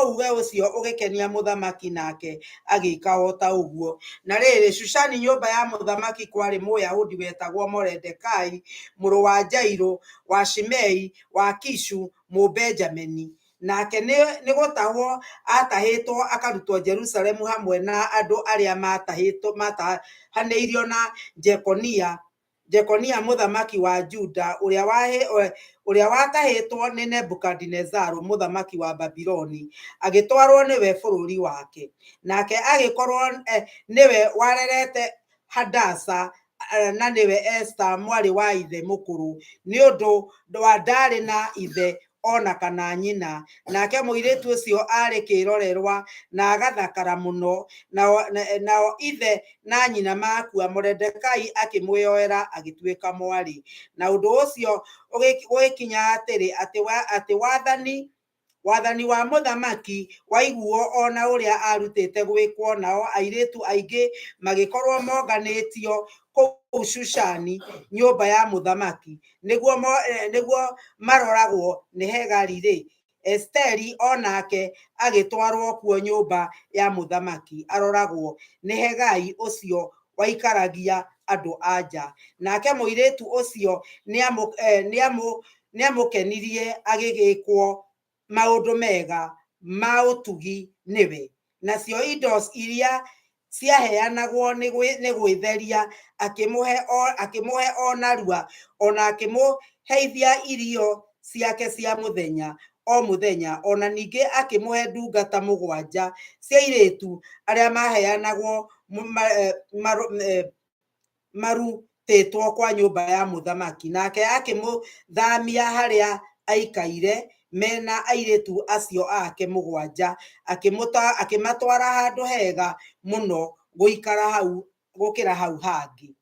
uuge ũcio ũgĩkenia mũthamaki, nake agĩĩka o ta ũguo. Na rĩrĩ, Shushani nyũmba ya mũthamaki kwarĩ Mũyahudi wetagwo Moridekai, mũrũ wa Jairũ, wa Shimei, wa Kishu, Mũbenjamini. Nake nĩ gũtahwo aatahĩtwo akarutwo Jerusalemu hamwe na andũ arĩa maatahanĩirio na Jekonia mũthamaki wa Juda, ũrĩa watahĩtwo nĩ Nebukadinezaru mũthamaki wa Babuloni, agĩtwarwo nĩwe bũrũri wake. Nake agĩkorwo nĩwe warerete Hadasa, na nĩwe Esta mwarĩ wa ithe mũkũrũ, nĩ ũndũ wa ndaarĩ na ithe ona kana nyina. Nake mũirĩtu ũcio aarĩ kĩrorerwa na agathakara mũno, nao ithe na nyina makua, Moridekai akĩmwĩyoera agĩtuĩka mwarĩ. Na ũndũ ũcio ũgĩkinya atĩrĩ, atĩ wathani wa mũthamaki waiguo ona ũrĩa arutĩte gwĩkwo, nao airĩtu aingĩ magĩkorwo monganĩtio kũu Shushani nyũmba ya mũthamaki, nĩguo maroragwo nĩ Hegai-rĩ, Esiteri o nake agĩtwarwo kuo nyũmba ya mũthamaki aroragwo nĩ Hegai ũcio waikaragia andũ a nja. Nake mũirĩtu ũcio nĩamũkenirie agĩgĩkwo maũndũ mega ma ũtugi nĩwe. Nacio indo iria ciaheanagwo nĩ gwĩtheria akĩmũhe o narua, ona akĩmũheithia irio ciake cia mũthenya o mũthenya, ona ningĩ akĩmũhe ndungata 7 cia airĩtu arĩa maheanagwo marutĩtwo kwa nyũmba ya mũthamaki. Nake akĩmũthamia harĩa aikaire mena airĩtu acio ake 7, akĩmatwara handũ hega mũno gũikara hau gũkĩra hau hangĩ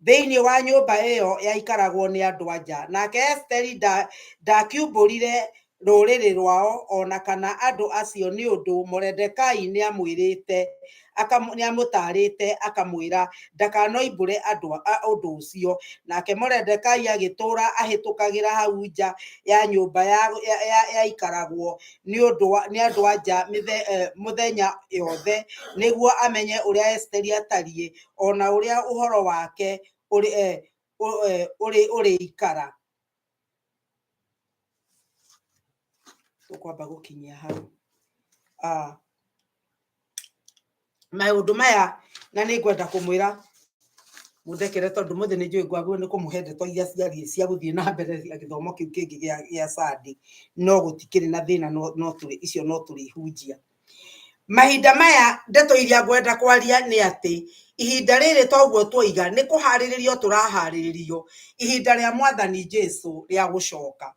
thĩinĩ wa nyũmba ĩyo yaikaragwo nĩ andũ a nja. Nake Esiteri ndakiumbũrire rũrĩrĩ rwao ona kana andũ acio, nĩ ũndũ Moridekai nĩamwĩrĩte nĩamũtaarĩte akamwĩra ndakanoimbũre ũndũ ũcio. Nake Moridekai agĩtũũra ahĩtũkagĩra hau nja ya nyũmba yaikaragwo nĩ andũ a nja mũthenya yothe, nĩguo amenye ũrĩa Esiteri atariĩ ona ũrĩa ũhoro wake ũrĩikara. Tũkwamba gũkinyia hau. Maũndũ maya na nĩ ngwenda kũmwĩra mũndekere tondũ mũthĩ nĩ njũĩ ngwagĩrĩirwo nĩ kũmũhe ndeto iria ciariĩ cia gũthiĩ na mbere gĩthomo kĩu kĩngĩ gĩa Sunday, no gũtikĩrĩ na thĩna, no tũrĩ icio no tũrĩhunjia. Mahinda maya ndeto iria ngwenda kwaria nĩ atĩ ihinda rĩrĩ toguo twoiga nĩ kũharĩrĩrio tũraharĩrĩrio ihinda rĩa mwathani Jesu rĩa gũcoka.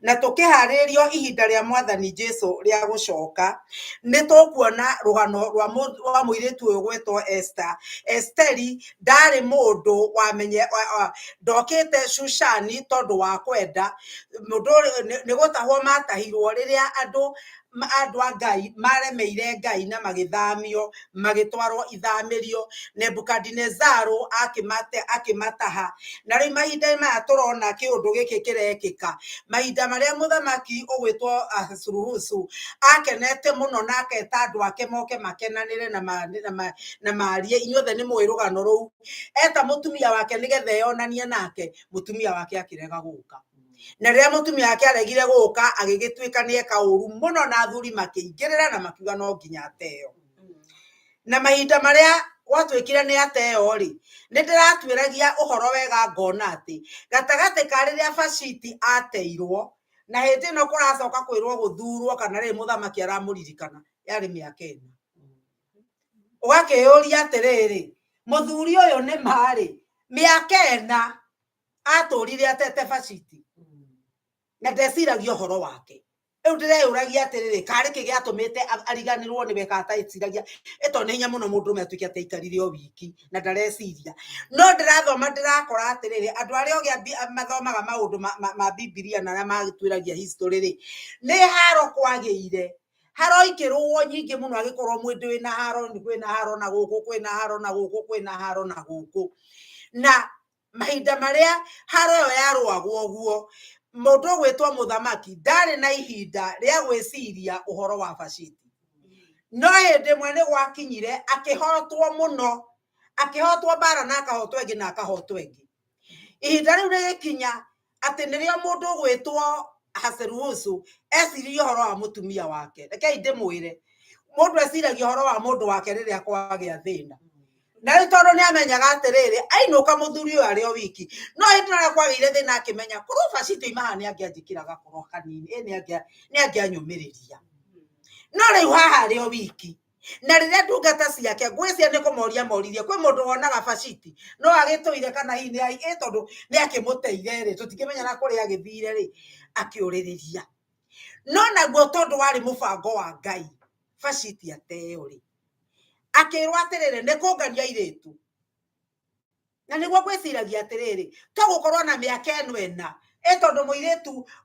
Na tũkĩharĩrĩrio ihinda rĩa Mwathani Jesu rĩa gũcoka, nĩ tũkuona rũgano rwa mũirĩtu ũyũ gwĩtwo Esther. Esteri ndarĩ mũndũ wamenye, ndokĩte Shushani tondũ wa kwenda. Mũndũ nĩ gũtahwo matahirwo rĩrĩa andũ a Ngai maremeire Ngai na magĩthamio, magĩtwarwo ithamĩrio. Nebukadinezaru akĩmataha. Na rĩu mahinda maya tũrona kĩũndũ gĩkĩ kĩrekĩka, mahinda marĩa mũthamaki ũgwĩtwo Ahasuerusu akenete mũno na aketa andũ ake moke makenanĩre na marie. Inyuothe nĩ mũĩ rũgano rũu. Eta mũtumia wake nĩgetha eyonanie nake, mũtumia wake akĩrega gũka. Na rĩrĩa mũtumia wake aregire gũka, agĩgĩtuĩka nĩ eka ũru mũno, na athuri makĩingĩrĩra na makiuga no nginya ateo. Na mahinda marĩa gwatuĩkire nĩ ateo rĩ, nĩ ndĩratuĩragia ũhoro wega ngona atĩ gatagatĩ ka rĩrĩa Vashiti ateirwo na hĩndĩ ĩno kũracoka kwĩrwo gũthurwo kana rĩrĩ mũthamaki aramũririkana, yarĩ mĩaka 4. Ũgakĩyũria atĩrĩrĩ, mũthuri ũyũ nĩ marĩ mĩaka 4 atũrire atete Vashiti na ndeciragia ũhoro wake. Rĩu ndĩreyũragia atĩrĩrĩ, karĩ kĩ gĩatũmĩte ariganĩrwo nĩwe, kana ateciragia? Ĩto nĩ hinya mũno mũndũrũme atuĩke atĩ aikarire o wiki na ndareciria. No ndĩrathoma ndĩrakora atĩrĩrĩ, andũ arĩa ogĩ mathomaga maũndũ ma Bibilia na arĩa matuĩragia history rĩ, nĩ haro kwagĩire. Haroikĩrwo nyingĩ mũno, agĩkorwo mwĩndĩ wĩna haro, nĩ kwĩna haro na gũkũ, kwĩna haro na gũkũ, kwĩna haro na gũkũ. Na mahinda marĩa haro ĩyo yarũagwo ũguo, mũndũ ũgwĩtwo mũthamaki ndarĩ na ihinda rĩa gwĩciria ũhoro wa Vashiti. No hĩndĩ ĩmwe nĩ gwakinyire akĩhotwo mũno, akĩhotwo mbara na akahotwo ĩngĩ na akahotwo ĩngĩ. Ihinda rĩu rĩgĩkinya atĩ nĩrĩo mũndũ ũgwĩtwo Ahasuerusu eciririe ũhoro wa mũtumia wake. Rekei ndĩmwĩre, mũndũ eciragia ũhoro wa mũndũ wake rĩrĩa kwagĩa thĩna. Na rĩu tondũ nĩ amenyaga atĩrĩrĩ, ainũka mũthuri ũyũ arĩ o wiki, no hĩndĩ ĩrĩa kwagĩire thĩna akĩmenya korwo Vashiti oima haha nĩ angĩanjĩkĩra gakoro kanini, nĩ angĩanyũmĩrĩria. No rĩu haha arĩ o wiki, na rĩrĩa ndungata ciake ngwĩciria nĩ kũmoria moririe, kwĩ mũndũ wonaga Vashiti no agĩtũire kana hihi nĩ tondũ nĩ akĩmũteire rĩ, tũtingĩmenya na kũrĩa agĩthire rĩ, akĩũrĩrĩria. No naguo tondũ warĩ mũbango wa Ngai, Vashiti ateo rĩ, akĩrwo atĩrĩrĩ, nĩ kũngania airĩtu. Na nĩguo ngwĩciragia atĩrĩrĩ, to gũkorwo na mĩaka ĩno ĩna, tondũ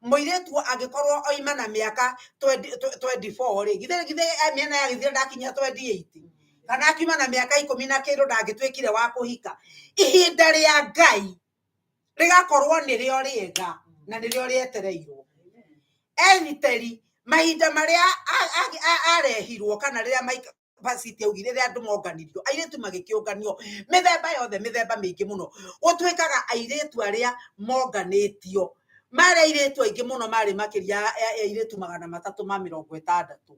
mũirĩtu angĩkorwo oima na mĩaka 24 rĩ, githĩ mĩena yagĩthire ndakinyia 28, kana akiuma na mĩaka 10 na kĩndũ ndangĩtuĩkire wa kũhika. Ihinda rĩa Ngai rĩgakorwo nĩrĩo rĩega na nĩrĩo rĩetereirwo. Esiteri mahinda marĩa arehirwo kana rĩrĩa Vashiti augire rĩrĩa andũ monganirio, airĩtu magĩkĩũnganio mĩthemba yothe, mĩthemba mĩingĩ mũno. Gũtuĩkaga airĩtu arĩa monganĩtio marĩ airĩtu aingĩ mũno, marĩ makĩria ya airĩtu 360,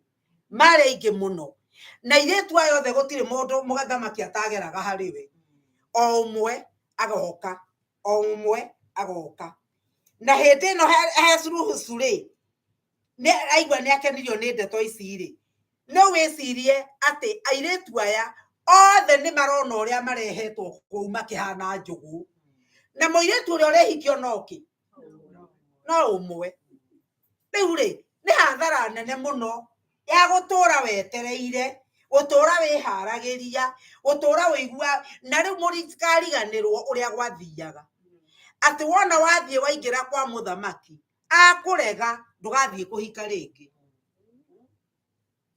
marĩ aingĩ mũno. Na airĩtu aya othe gũtirĩ mũndũ mũthamaki atageraga harĩ we, o ũmwe agoka, o ũmwe agoka. Na hĩndĩ ĩno Ahasuerusu rĩ, nĩ aigua nĩ akenirio nĩ ndeto ici rĩ, no wĩcirie atĩ airĩtu aya othe nĩ marona ũrĩa marehetwo kũu makĩhana njũgũ. Na mũirĩtu ũrĩa ũrehikio no kĩ? No ũmwe. Rĩu rĩ, nĩ hathara nene mũno ya gũtũra wetereire, gũtũra wĩharagĩria, gũtũra wĩigua, na rĩu mũtikariganĩrwo ũrĩa gwathiaga. Atĩ wona wathiĩ waingĩra kwa mũthamaki, akũrega ndũgathiĩ kũhika rĩngĩ.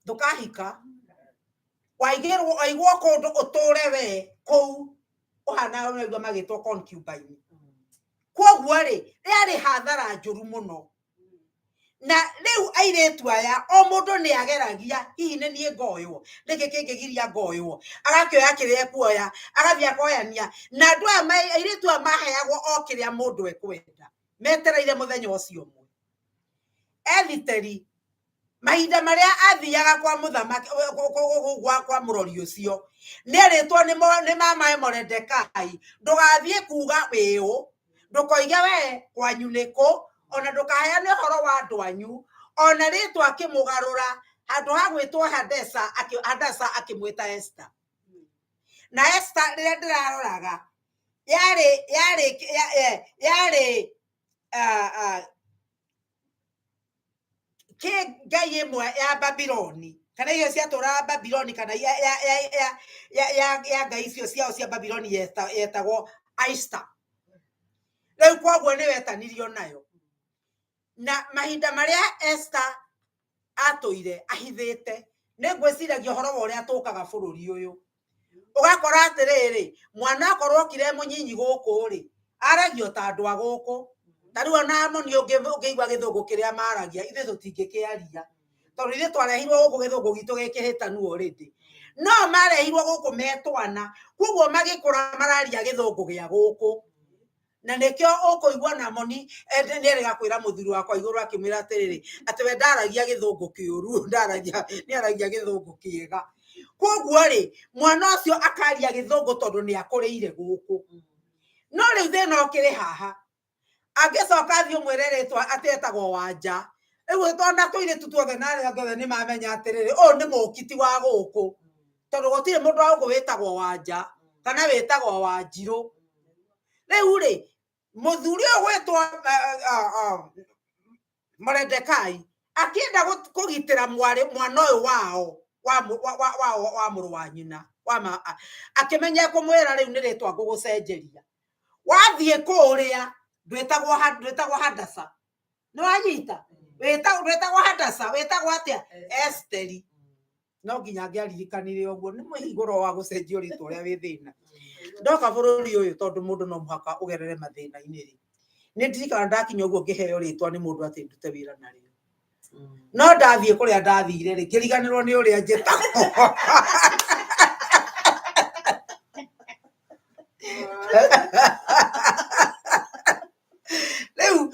Ndũkahika. Waigĩrwo, waigwo kũndũ ũtũre we kũu ũhana ũraigua magĩtwo concubine. Kwoguo rĩ, rĩarĩ hathara njũru mũno. Na rĩu airĩtu aya o mũndũ nĩ ageragia, hihi nĩ niĩ ngoywo, nĩkĩ kĩngĩgiria ngoywo, agakĩoya kĩrĩa ekuoya, agathiĩ akoyania. Na andũ aya airĩtu aya maheagwo o kĩrĩa mũndũ ekwenda, metereire mũthenya ũcio ũmwe. Esiteri mahinda marĩa athiaga kwa mũthamaki, kwa mũrori ũcio, nĩ erĩtwo nĩ mamae Moredekai, ndũgathiĩ kuga wĩũ, ndũkoige we kwanyu nĩkũ, ona ndũkaheane ũhoro wa andũ anyu, ona rĩtwa akĩmũgarũra, handũ ha gwĩtwo Hadesa, Hadasa akĩmwĩta Esther. Na Esther rĩrĩa ndĩraroraga, yarĩ Kä ngai ĩmwe ya Babiloni kana icio ciatũraga Babiloni kana ya ngai icio ciao cia Babiloni yetagwo Aista. Rĩu koguo nĩ wetanirio nayo. Na mahinda marĩa Esther atũire ahithĩte, nĩ ngwĩciragia ũhoro wa ũrĩa tũkaga bũrũri ũyũ. Ũgakora atĩrĩrĩ, mwana akorwo okire e mũnyinyi gũkũ rĩ, aragio ta andũ a gũkũ. Ta rĩu ona Amoni ũngĩigua gĩthũngũ kĩrĩa maragia, ithuĩ tũtingĩkĩaria. Tondũ ithuĩ twarehirwo gũkũ gĩthũngũ gitũ gĩkĩhĩtanu already. No marehirwo gũkũ me twana, koguo magĩkũra mararia gĩthũngũ gĩa gũkũ. Na nĩkĩo ũkũigua na Moni nĩerĩga kwĩra mũthuri wakwa igũrũ akĩmwĩra atĩrĩrĩ, atĩ we ndaragia gĩthũngũ kĩũru, ndaragia, nĩaragia gĩthũngũ kĩega. Koguo rĩ, mwana ũcio akaria gĩthũngũ tondũ nĩakũrĩire gũkũ. No rĩu thĩna ũkĩrĩ haha, angĩcoka athiĩ ũmwĩre rĩtwa atĩ etagwo Wanja, rĩu ona tũirĩtu tuothe na arĩa angĩ othe nĩmamenya atĩrĩrĩ, ũyũ nĩ mũkiti wa gũkũ. Tondũ gũtirĩ mũndũ wa gũkũ wĩtagwo Wanja kana wĩtagwo Wanjirũ. Rĩu rĩ, mũthuri ũyũ gwĩtwo Moredekai akĩenda kũgitĩra mwarĩ mwana ũyũ wao wa mũrũ wa nyina akĩmenya kũmwĩra rĩu nĩ rĩtwa ngũgũcenjeria. Wathiĩ kũrĩa ndwĩtagwo Hadasa. Nĩ wanyita? Ndwĩtagwo Hadasa, wĩtagwo atĩa? Esteri. No nginya angĩaririkanire ũguo, nĩ mũhingũro wa gũcenjio rĩtwa ũrĩa wĩ thĩna. Ndoka bũrũri ũyũ tondũ mũndũ no mũhaka ũgerere mathĩna-inĩ rĩ, nĩ ndirikana ndakinya ũguo ngĩheo rĩtwa nĩ mũndũ atĩ ndute wĩra narĩo. No ndathiĩ kũrĩa ndathire rĩ, ngĩriganĩrwo nĩ ũrĩa njĩtagwo. Rĩu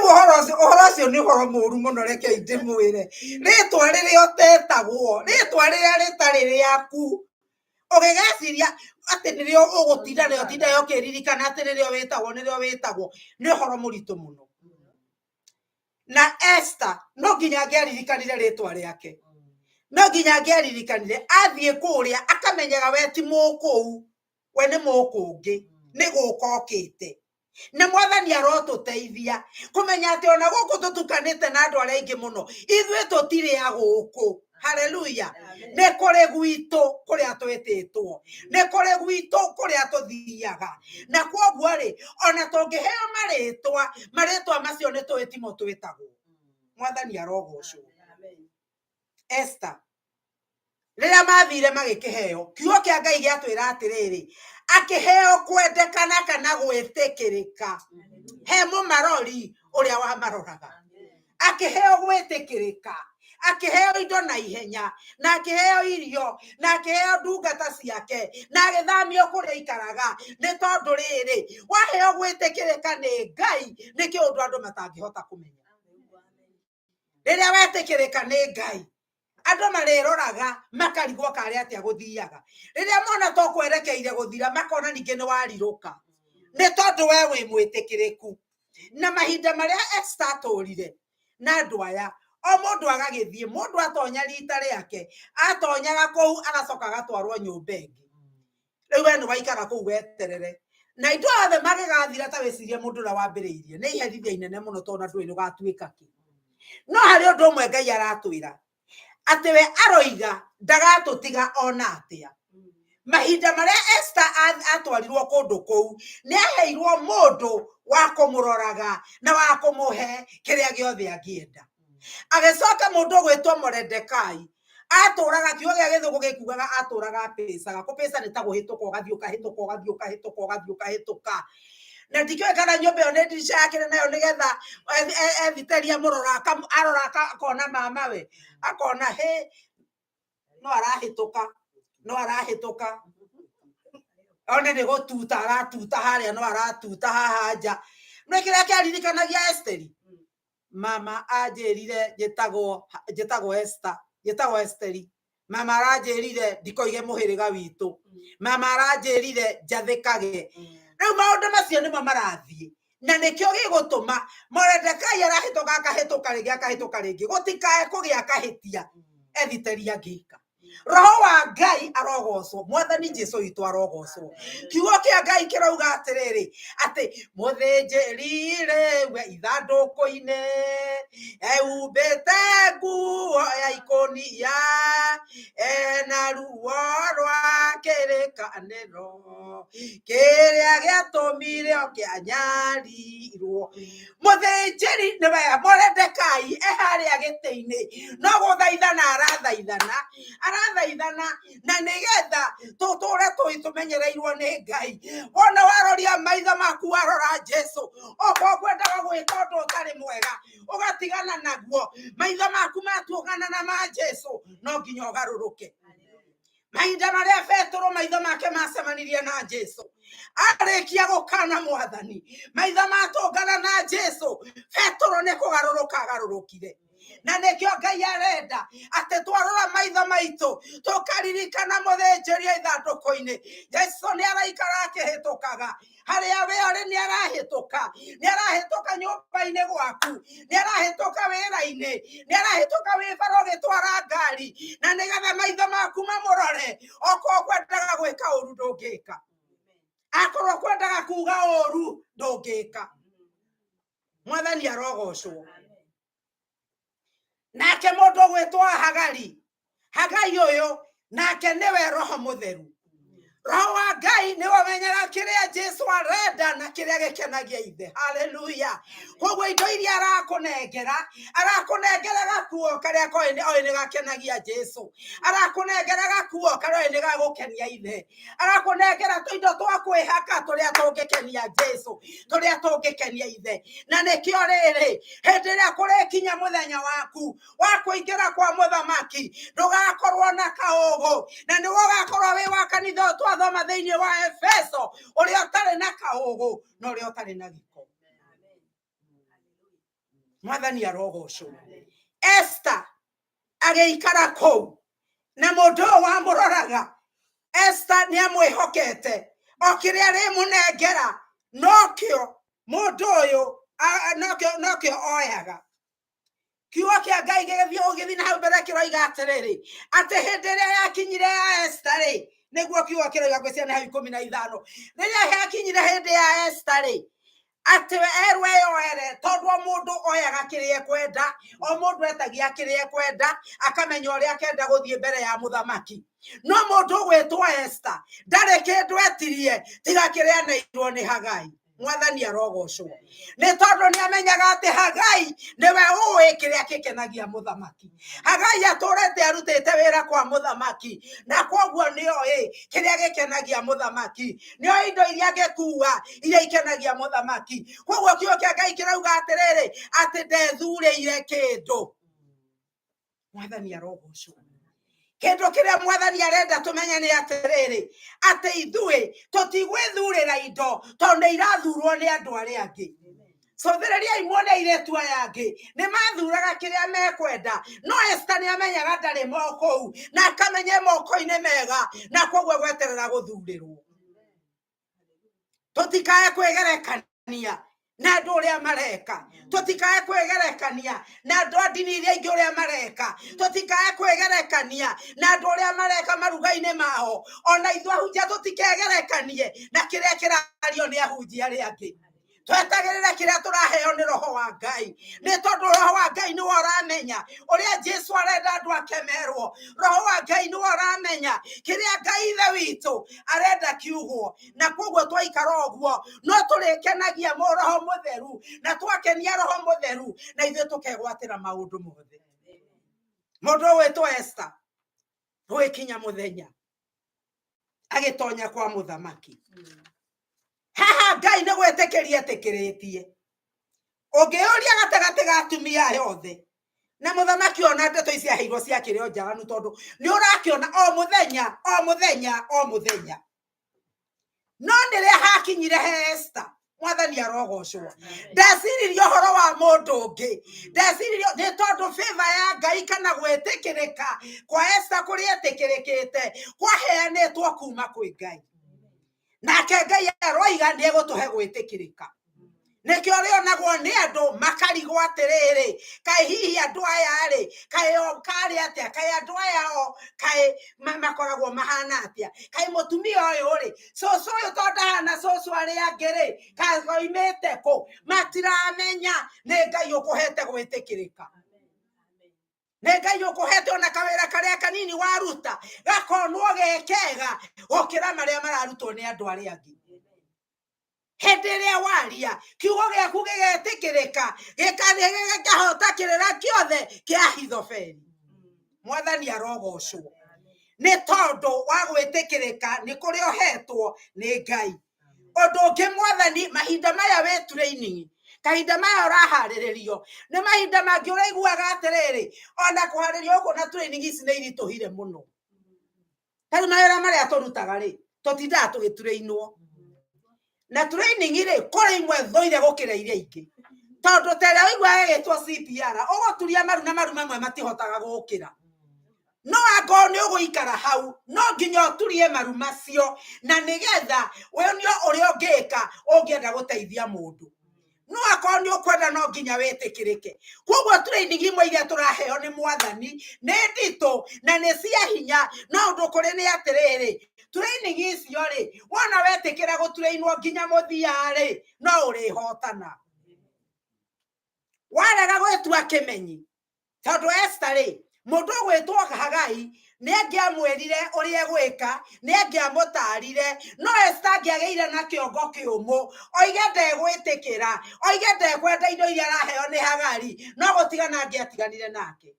ũhoro ũcio nĩ ũhoro mũru mũno, rekei ndĩmwĩre. Rĩtwa rĩrĩa ũtetagwo, rĩtwa rĩrĩa rĩtarĩ rĩaku, ũgĩgeciria atĩ nĩrĩo ũgũtinda nĩo tinda ũkĩririkana atĩ nĩrĩo wĩtagwo, nĩrĩo wĩtagwo, nĩ ũhoro mũritũ mũno. Na Esther no nginya angĩaririkanire rĩtwa rĩake, no nginya angĩaririkanire athiĩ kũrĩa akamenyaga we ti mũkũu, we nĩ mũkũngĩ, nĩ gũka okĩte. Na Mwathani arotũteithia kũmenya atĩ ona gũkũ tũtukanĩte na andũ arĩa aingĩ mũno, ithuĩ tũtirĩ a gũkũ. Haleluya. Nĩ kũrĩ gwitũ kũrĩa twĩtĩtwo, nĩ kũrĩ gwitũ kũrĩa tũthiaga. Na kwoguo rĩ, ona tũngĩheo marĩtwa, marĩtwa macio nĩ tũĩ timo twĩtagwo. Mwathani arogocwo. Esther rĩrĩa mathire magĩkĩheo, kiugo kĩa Ngai gĩatwĩra atĩrĩrĩ, akĩheo kwendekana kana gwĩtĩkĩrĩka he mũmarori ũrĩa wamaroraga. Akĩheo gwĩtĩkĩrĩka, akĩheo indo na ihenya, na akĩheo irio, na akĩheo ndungata ciake, na agĩthamio kũrĩa aikaraga. Nĩ tondũ rĩrĩ, waheo gwĩtĩkĩrĩka nĩ Ngai, nĩ kĩũndũ andũ matangĩhota kũmenya. Rĩrĩa wetĩkĩrĩka nĩ Ngai, andũ marĩroraga makarigwo karĩ atĩa gũthiaga. Rĩrĩa mona to kwerekeire gũthira, makona ningĩ nĩ warirũka, nĩ tondũ we wĩ mwĩtĩkĩrĩku. Na mahinda marĩa Esther atũrire na andũ aya, o mũndũ agagĩthiĩ, mũndũ atonya rita rĩake, atonyaga kũu agacoka agatwarwo nyũmba ĩngĩ. Rĩu we nĩ waikara kũu weterere, na indo othe magĩgathira. Ta wĩcirie mũndũ ũrĩa wambĩrĩirie, nĩ iherithia inene mũno, tondũ na ndũĩ rũgatuĩka kĩ. No harĩ ũndũ ũmwe Ngai aratwĩra, atĩ we aroiga ndagatũtiga ona atĩa. Mahinda marĩa Esther atwarirwo kũndũ kũu, nĩ aheirwo mũndũ wa kũmũroraga na wa kũmũhe kĩrĩa gĩothe angĩenda. Agĩcoka mũndũ ũgwĩtwo Moredekai atũraga, kiugo gĩa gĩthũngũ gĩkugaga atũraga apĩcaga. Kũpĩca nĩ ta kũhĩtũka, ũgathiĩ ũkahĩtũka, ũgathiĩ ũkahĩtũka, ũgathiĩ ũkahĩtũka. Na ndikĩũĩ kana nyũmba ĩyo nĩ ndirica yakĩrĩ nayo, nĩgetha Ethiteri amũrora, arora akona mama we, akona hĩ, no arahĩtũka, no arahĩtũka, one nĩ gũtuta aratuta harĩa, no aratuta haha nja. No kĩrĩa kĩaririkanagia Esteri, mama anjĩrire njĩtagwo Esther, njĩtagwo Esteri, mama aranjĩrire ndikoige mũhĩrĩga witũ, mama aranjĩrire njathĩkage. Rĩu maũndũ macio nĩmo marathiĩ, na nĩkĩo gĩgũtũma Moredekai arahĩtũka, akahĩtũka rĩngĩ, akahĩtũka rĩngĩ, gũtikae kũgĩa kahĩtia Ethiteri angĩka. Roho wa Ngai arogocwo, Mwathani Jesu witũ arogocwo. Kiugo kĩa Ngai kĩrauga atĩrĩrĩ, atĩ mũthĩnjĩri rĩu e ithandũkũ-inĩ ehumbĩte nguo ya ikũnia, ena ruo rwa kĩrĩkanĩro kĩrĩa gĩatũmire oke anyarirwo. Mũthĩnjĩri nĩwe Moredekai e harĩa gĩtĩ-inĩ, no gũthaithana arathaithana, arathaithana na nĩgetha tũtũre tũmenyereirwo nĩ Ngai. Wona waroria maitho maku warora Jesu, okorwo kwendaga gwĩka ũndũ ũtarĩ mwega ũgatigana naguo, maitho maku matuũngana na ma Jesu, no nginya ũgarũrũke. Mahinda marĩa Petero maitho make macemanirie na Jesu, arĩkia gũkana Mwathani, maitho matũngana na Jesu, Petero nĩ kũgarũrũka agarũrũkire. Na nĩkĩo Ngai arenda atĩ twarora maitho maitũ tũkaririkana mũthĩnjĩri ithandũkũ-inĩ. Jesu nĩ araikara akĩhĩtũkaga harĩa we arĩ, nĩ arahĩtũka, nĩ arahĩtũka nyũmba-inĩ gwaku, nĩ arahĩtũka wĩra-inĩ, nĩ arahĩtũka wĩ bara ũgĩtwara ngari, na nĩgetha maitho maku mamũrore. Okorwo kwendaga gwĩka ũru ndũngĩka, akorwo kwendaga kuga ũru ndũngĩka. Mwathani arogocwo. Nake mũndũ ũgwĩtwo Hagari, Hagai ũyũ nake nĩwe Roho Mũtheru. Roho wa Ngai nĩwe ũmenyaga kĩrĩa Jesu arenda na kĩrĩa gĩkenagia Ithe. Haleluya. Koguo indo iria arakũnengera, arakũnengera gakuo karĩa koĩ oĩ nĩ gakenagia Jesu, arakũnengera gakuo karĩa oĩ nĩ gagũkenia Ithe, arakũnengera tũindo twa kwĩhaka tũrĩa tũngĩkenia Jesu, tũrĩa tũngĩkenia Ithe. Na nĩkĩo rĩrĩ, hĩndĩ ĩrĩa kũrĩkinya mũthenya waku wa kũingĩra kwa mũthamaki, ndũgakorwo na kaũgũ, na nĩwe ũgakorwo wĩ wa kanitha ũyũ twathoma thĩinĩ wa Efeso, ũrĩa ũtarĩ na kaũgũ na ũrĩa ũtarĩ na gĩko. Mwathani arogocwo. Esther agĩikara kũu na mũndũ ũyũ wamũroraga, Esther nĩ amwĩhokete, o kĩrĩa arĩmũnengera nokĩo mũndũ ũyũ nokĩo oyaga. Kiugo kĩa Ngai gĩgĩthiĩ ũgĩthiĩ na hau mbere kĩroiga atĩrĩrĩ, atĩ hĩndĩ ĩrĩa yakinyire ya Esther rĩ, nĩguo kiugo kĩroiga ngwĩciria nĩ hau 15, rĩrĩa yakinyire hĩndĩ ya Esther rĩ, atĩ erwo eyoere, tondũ o mũndũ oyaga kĩrĩa ekwenda, o mũndũ etagia kĩrĩa ekwenda, akamenya ũrĩa akenda gũthiĩ mbere ya mũthamaki. No mũndũ ũgwĩtwo Esther ndarĩ kĩndũ etirie tiga kĩrĩa aneirwo nĩ Hagai. Mwathani arogocwo, nĩ tondũ nĩ amenyaga atĩ Hagai nĩwe ũĩ kĩrĩa gĩkenagia mũthamaki. Hagai atũrĩte arutĩte wĩra kwa mũthamaki, na koguo nĩ oĩ kĩrĩa gĩkenagia mũthamaki, nĩ oĩ indo iria angĩkua iria ikenagia mũthamaki. Koguo kiugo kĩa Ngai kĩrauga atĩrĩrĩ, atĩ ndethurĩire kĩndũ. Mwathani arogocwo. Kĩndũ kĩrĩa Mwathani arenda tũmenye nĩ atĩrĩrĩ, atĩ ithuĩ tũtigwĩthurĩra indo tondũ nĩ irathurwo nĩ andũ arĩa angĩ. Cũthĩrĩriai muone airĩtu aya angĩ nĩ mathuraga kĩrĩa mekwenda, no Esther nĩ amenyaga ndarĩ kũu na akamenya moko-inĩ mega, na koguo gweterera gũthurĩrwo. Tũtikae kwĩgerekania na andũ ũrĩa mareka, tũtikae kwĩgerekania na andũ a ndini iria ingĩ ũrĩa mareka, tũtikae kwĩgerekania na andũ ũrĩa mareka maruga-inĩ mao. Ona ithuĩ ahunjia tũtikegerekanie na kĩrĩa kĩrario nĩ ahunjia arĩa angĩ. Twetagĩrĩre kĩrĩa tũraheo nĩ Roho wa Ngai, nĩ tondũ Roho wa Ngai nĩwe ũramenya ũrĩa Jesu arenda andũ ake merwo. Roho wa Ngai nĩwe ũramenya kĩrĩa Ngai Ithe witũ arenda kiugwo, na koguo twaikara ũguo no tũrĩkenagia Roho Mũtheru, na twakenia Roho Mũtheru na ithuĩ tũkegwatĩra maũndũ mothe. Mũndũ ũgwĩtwo Esther gũgĩkinya mũthenya agĩtonya kwa mũthamaki. Haha Ngai nĩ gwĩtĩkĩria etĩkĩrĩtie. Ũngĩyũria gatagatĩ ga atumia aya othe, na mũthamaki ona ndeto ici aheirwo ciakĩrĩ o njaganu, tondũ nĩ ũrakĩona o mũthenya, o mũthenya, o mũthenya. No nĩrĩa hakinyire he Esther, Mwathani arogocwo, ndeciririe ũhoro wa mũndũ ũngĩ, ndeciririe nĩ tondũ favor ya Ngai kana gwĩtĩkĩrĩka kwa Esther kũrĩa etĩkĩrĩkĩte kwaheanĩtwo kuma kwĩ Ngai. Nake Ngai aroiga nĩ egũtũhe gwĩtĩkĩrĩka. Nĩkĩo rĩonagwo nĩ andũ makarigwo atĩrĩrĩ, kaĩ hihi andũ aya rĩ, kaĩ o karĩ atĩa, kaĩ andũ aya o kaĩ makoragwo mahana atĩa, kaĩ mũtumia ũyũ rĩ, cũcũ ũyũ to ndahana cũcũ arĩa angĩ rĩ, kaĩ oimĩte kũ? Matiramenya nĩ Ngai ũkũhete gwĩtĩkĩrĩka, nĩ Ngai ũkũhete ona kawĩra karĩa kanini waruta gakonwo ge kega gũkĩra marĩa mararutwo nĩ andũ arĩa angĩ. Hĩndĩ ĩrĩa waria kiugo gĩaku gĩgetĩkĩrĩka, gĩkahota kĩrĩra kĩothe kĩa Ahithofeli. Mwathani arogocwo nĩ tondũ wa gwĩtĩkĩrĩka nĩ kũrĩa ũhetwo nĩ Ngai. Ũndũ ũngĩ Mwathani, mahinda maya wĩ training, kahinda maya ũraharĩrĩrio, nĩ mahinda mangĩ ũraiguaga atĩrĩrĩ, ona kũharĩrio gũkũ na training ici nĩ iritũhire mũno. Tarĩu mawĩra marĩa tũrutaga rĩ, tũtindaga tũgĩturainwo na training rĩ, kũrĩ imwe thũire gũkĩra iria ingĩ, tondũ ta ĩrĩa ũiguaga ĩgĩtwo CPR, ũgũturia maru na maru mamwe matihotaga gũkĩra, no angorwo nĩ ũgũikara hau no nginya ũturie maru macio, na nĩgetha wonio ũrĩa ũngĩka ũngĩenda gũteithia mũndũ. No akorwo nĩ ũkwenda no nginya wĩtĩkĩrĩke. Koguo training imwe iria tũraheo nĩ Mwathani nĩ nditũ na nĩ cia hinya, no ũndũ kũrĩ nĩ atĩrĩrĩ, training icio rĩ, wona wetĩkĩra gũtrainwo nginya mũthia rĩ, no ũrĩhotana. Warega gwĩtua kĩmenyi, tondũ Esther rĩ, mũndũ ũgwĩtwo Hagai nĩ angĩamwĩrire ũrĩa egwĩka, nĩ angĩamũtarire, no Esther angĩagĩire na kĩongo kĩũmũ, oige ndegwĩtĩkĩra, oige ndekwenda indo iria araheo nĩ Hagari, no gũtigana angĩatiganire nake.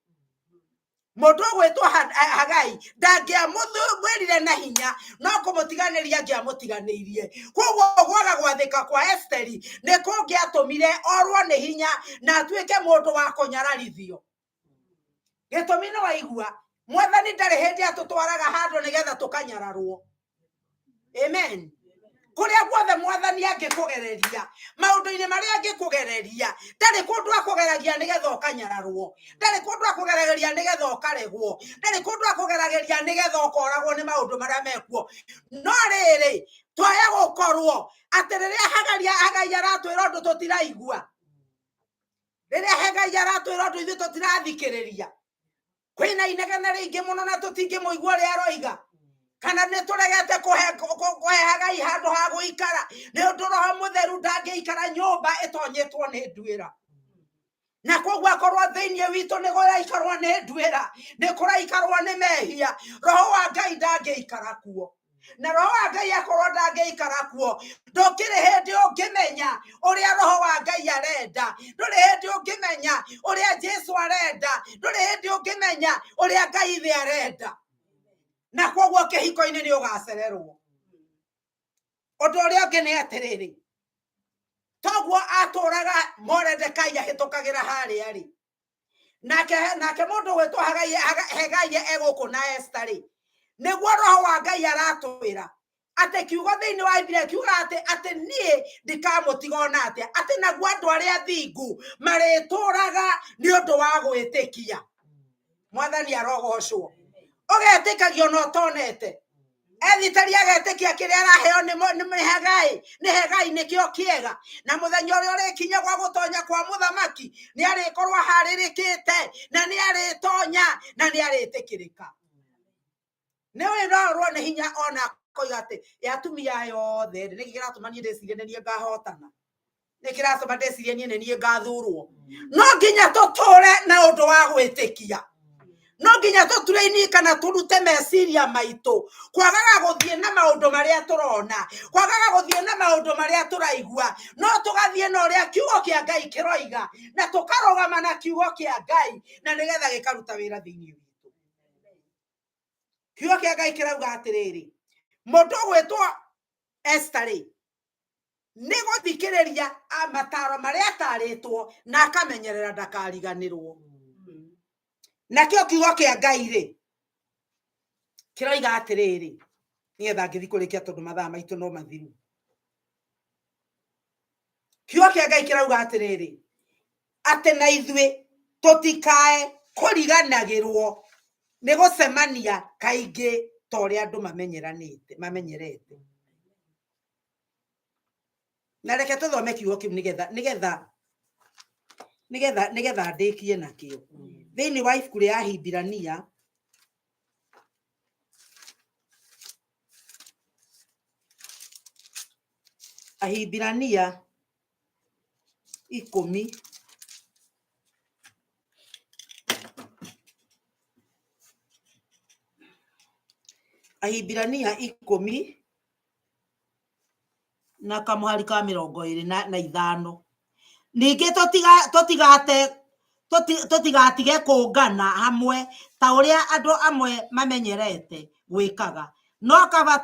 Mũndũ ũgwĩtwo Hagai ndangĩamwĩrire na hinya, no kũmũtiganĩria angĩamũtiganĩirie. Koguo kwaga gwathĩka kwa Esteri nĩ kũngĩatũmire orwo nĩ hinya na atuĩke mũndũ wa kũnyararithio. Gĩtũmi nĩ waigua, Mwathani ndarĩ hĩndĩ atũtwaraga handũ nĩgetha tũkanyararwo. Amen. Kũrĩa guothe Mwathani angĩkũgereria, maũndũ-inĩ marĩa angĩkũgereria, ndarĩ kũndũ akũgeragia nĩgetha ũkanyararwo, ndarĩ kũndũ akũgeragĩria nĩgetha ũkaregwo, ndarĩ kũndũ akũgeragĩria nĩgetha ũkoragwo nĩ maũndũ marĩa mekuo. No rĩrĩ, twaya gũkorwo atĩ rĩrĩa Hagai aratwĩra ũndũ tũtiraigua, rĩrĩa Hagai aratwĩra ũndũ ithuĩ tũtirathikĩrĩria, kwĩna inegene rĩingĩ mũno na tũtingĩmũigua ũrĩa aroiga, kana nĩ tũregete kũhe Hagai handũ ha gũikara, nĩ ũndũ Roho Mũtheru ndangĩikara nyũmba ĩtonyetwo nĩ nduĩra. Na koguo akorwo thĩinĩ witũ nĩ kũraikarwo nĩ nduĩra, nĩ kũraikarwo nĩ mehia, Roho wa Ngai ndangĩikara kuo. Na Roho wa Ngai akorwo ndangĩikara kuo, ndũkĩrĩ hĩndĩ ũngĩmenya ũrĩa Roho wa Ngai arenda, ndũrĩ hĩndĩ ũngĩmenya ũrĩa Jesu arenda, ndũrĩ hĩndĩ ũngĩmenya ũrĩa Ngai ithe arenda. Na koguo kĩhiko-inĩ nĩ ũgacererwo. Ũndũ ũrĩa ũngĩ nĩ atĩrĩrĩ, toguo atũraga Moredekai ahĩtũkagĩra harĩa rĩ, nake mũndũ ũgwĩtwo Hegai egũkũ na Esther rĩ, nĩguo Roho wa Ngai aratwĩra atĩ kiugo thĩinĩ wa Biblia kiuga atĩ niĩ ndikamũtiga ona atĩa, atĩ naguo andũ arĩa athingu marĩtũraga nĩ ũndũ wa gwĩtĩkia. Mwathani arogocwo. Ũgetĩkagio na ũtonete. Ethitari agetĩkia kĩrĩa araheo nĩ Hegai, nĩ Hegai nĩkĩo kĩega. Na mũthenya ũrĩa ũrĩkinya gwa gũtonya kwa mũthamaki, nĩ arĩkorwo aharĩrĩkĩte, na nĩ arĩtonya, na nĩ arĩtĩkĩrĩka. Nĩ ũĩ no orwo nĩ hinya ona akoiga atĩ ya atumia aya othe rĩ, nĩkĩ kĩratũma niĩ ndĩcirie nĩ niĩ ngahotana? Nĩ kĩratũma ndĩcirie niĩ nĩ niĩ ngathurwo? No nginya tũtũre na ũndũ wa gwĩtĩkia. No nginya tũturaini kana tũrute meciria maitũ kwagaga gũthiĩ na maũndũ marĩa tũrona, kwagaga gũthiĩ na maũndũ marĩa tũraigua, no tũgathiĩ na ũrĩa kiugo kĩa Ngai kĩroiga, na tũkarũgama na kiugo kĩa Ngai, na nĩgetha gĩkaruta wĩra thĩinĩ witũ. Kiugo kĩa Ngai kĩrauga atĩrĩrĩ, mũndũ ũgwĩtwo Esther rĩ, nĩ gũthikĩrĩria mataro marĩa atarĩtwo na akamenyerera ndakariganĩrwo. Nakĩo kiugo kĩa Ngai rĩ, kĩroiga atĩrĩrĩ, nĩgetha ngĩthiĩ kũrĩkia tondũ mathaa maitũ no mathiru. Kiugo kĩa Ngai kĩrauga atĩrĩrĩ, atĩ na ithuĩ tũtikae kũriganagĩrwo nĩ gũcemania kaingĩ ta ũrĩa andũ mamenyerete. Na reke tũthome kiugo kĩu nĩgetha nĩgetha nĩgetha nĩgetha ndĩkie nakĩo. Thĩinĩ wa ibuku rĩa Ahibirania Ahibirania 10 Ahibirania 10 na kamũhari ka 25. Ningĩ tũtigatige kũngana hamwe ta ũrĩa andũ amwe mamenyerete gwĩkaga, no kaba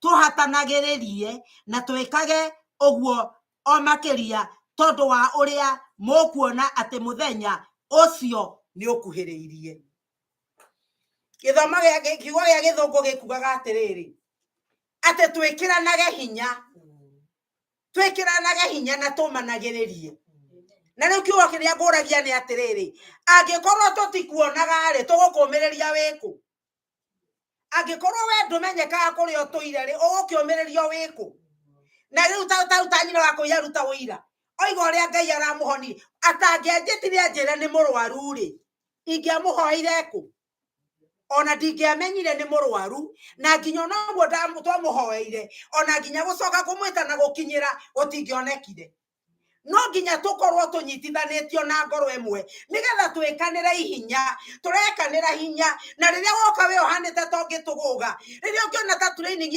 tũhatanagĩrĩrie na twĩkage ũguo o makĩria tondũ wa ũrĩa mũkuona atĩ mũthenya ũcio nĩ ũkuhĩrĩirie. Gĩthomo gĩa kiugo gĩa gĩthũngũ gĩkugaga atĩrĩrĩ, atĩ twĩkĩranage hinya, twĩkĩranage hinya na tũmanagĩrĩrie. Na rĩu kiugo kĩrĩa ngũragia nĩ atĩrĩrĩ, angĩkorwo tũtikuonaga rĩ, tũgũkũmĩrĩria wĩkũ? Angĩkorwo we ndũmenyekaga kũrĩa ũtũire rĩ, ũgũkĩũmĩrĩrio wĩkũ? Na rĩu ta nyina wa kũiya ruta ũira, oiga ũrĩa Ngai aramũhonirie, atangĩanjĩtire anjĩre nĩ mũrwaru rĩ, ingĩamũhoeire kũ? Ona ndingĩamenyire nĩ mũrwaru, na nginya ona ũguo twamũhoeire, ona nginya gũcoka kũmwĩta na gũkinyĩra gũtingĩonekire. No nginya tũkorwo tũnyitithanĩtio na ngoro ĩmwe nĩgetha twĩkanĩre ihinya, tũrekanĩra hinya. Na rĩrĩa woka wĩ ũhanĩte ta ũngĩtũgũga, rĩrĩa ũngĩona ta training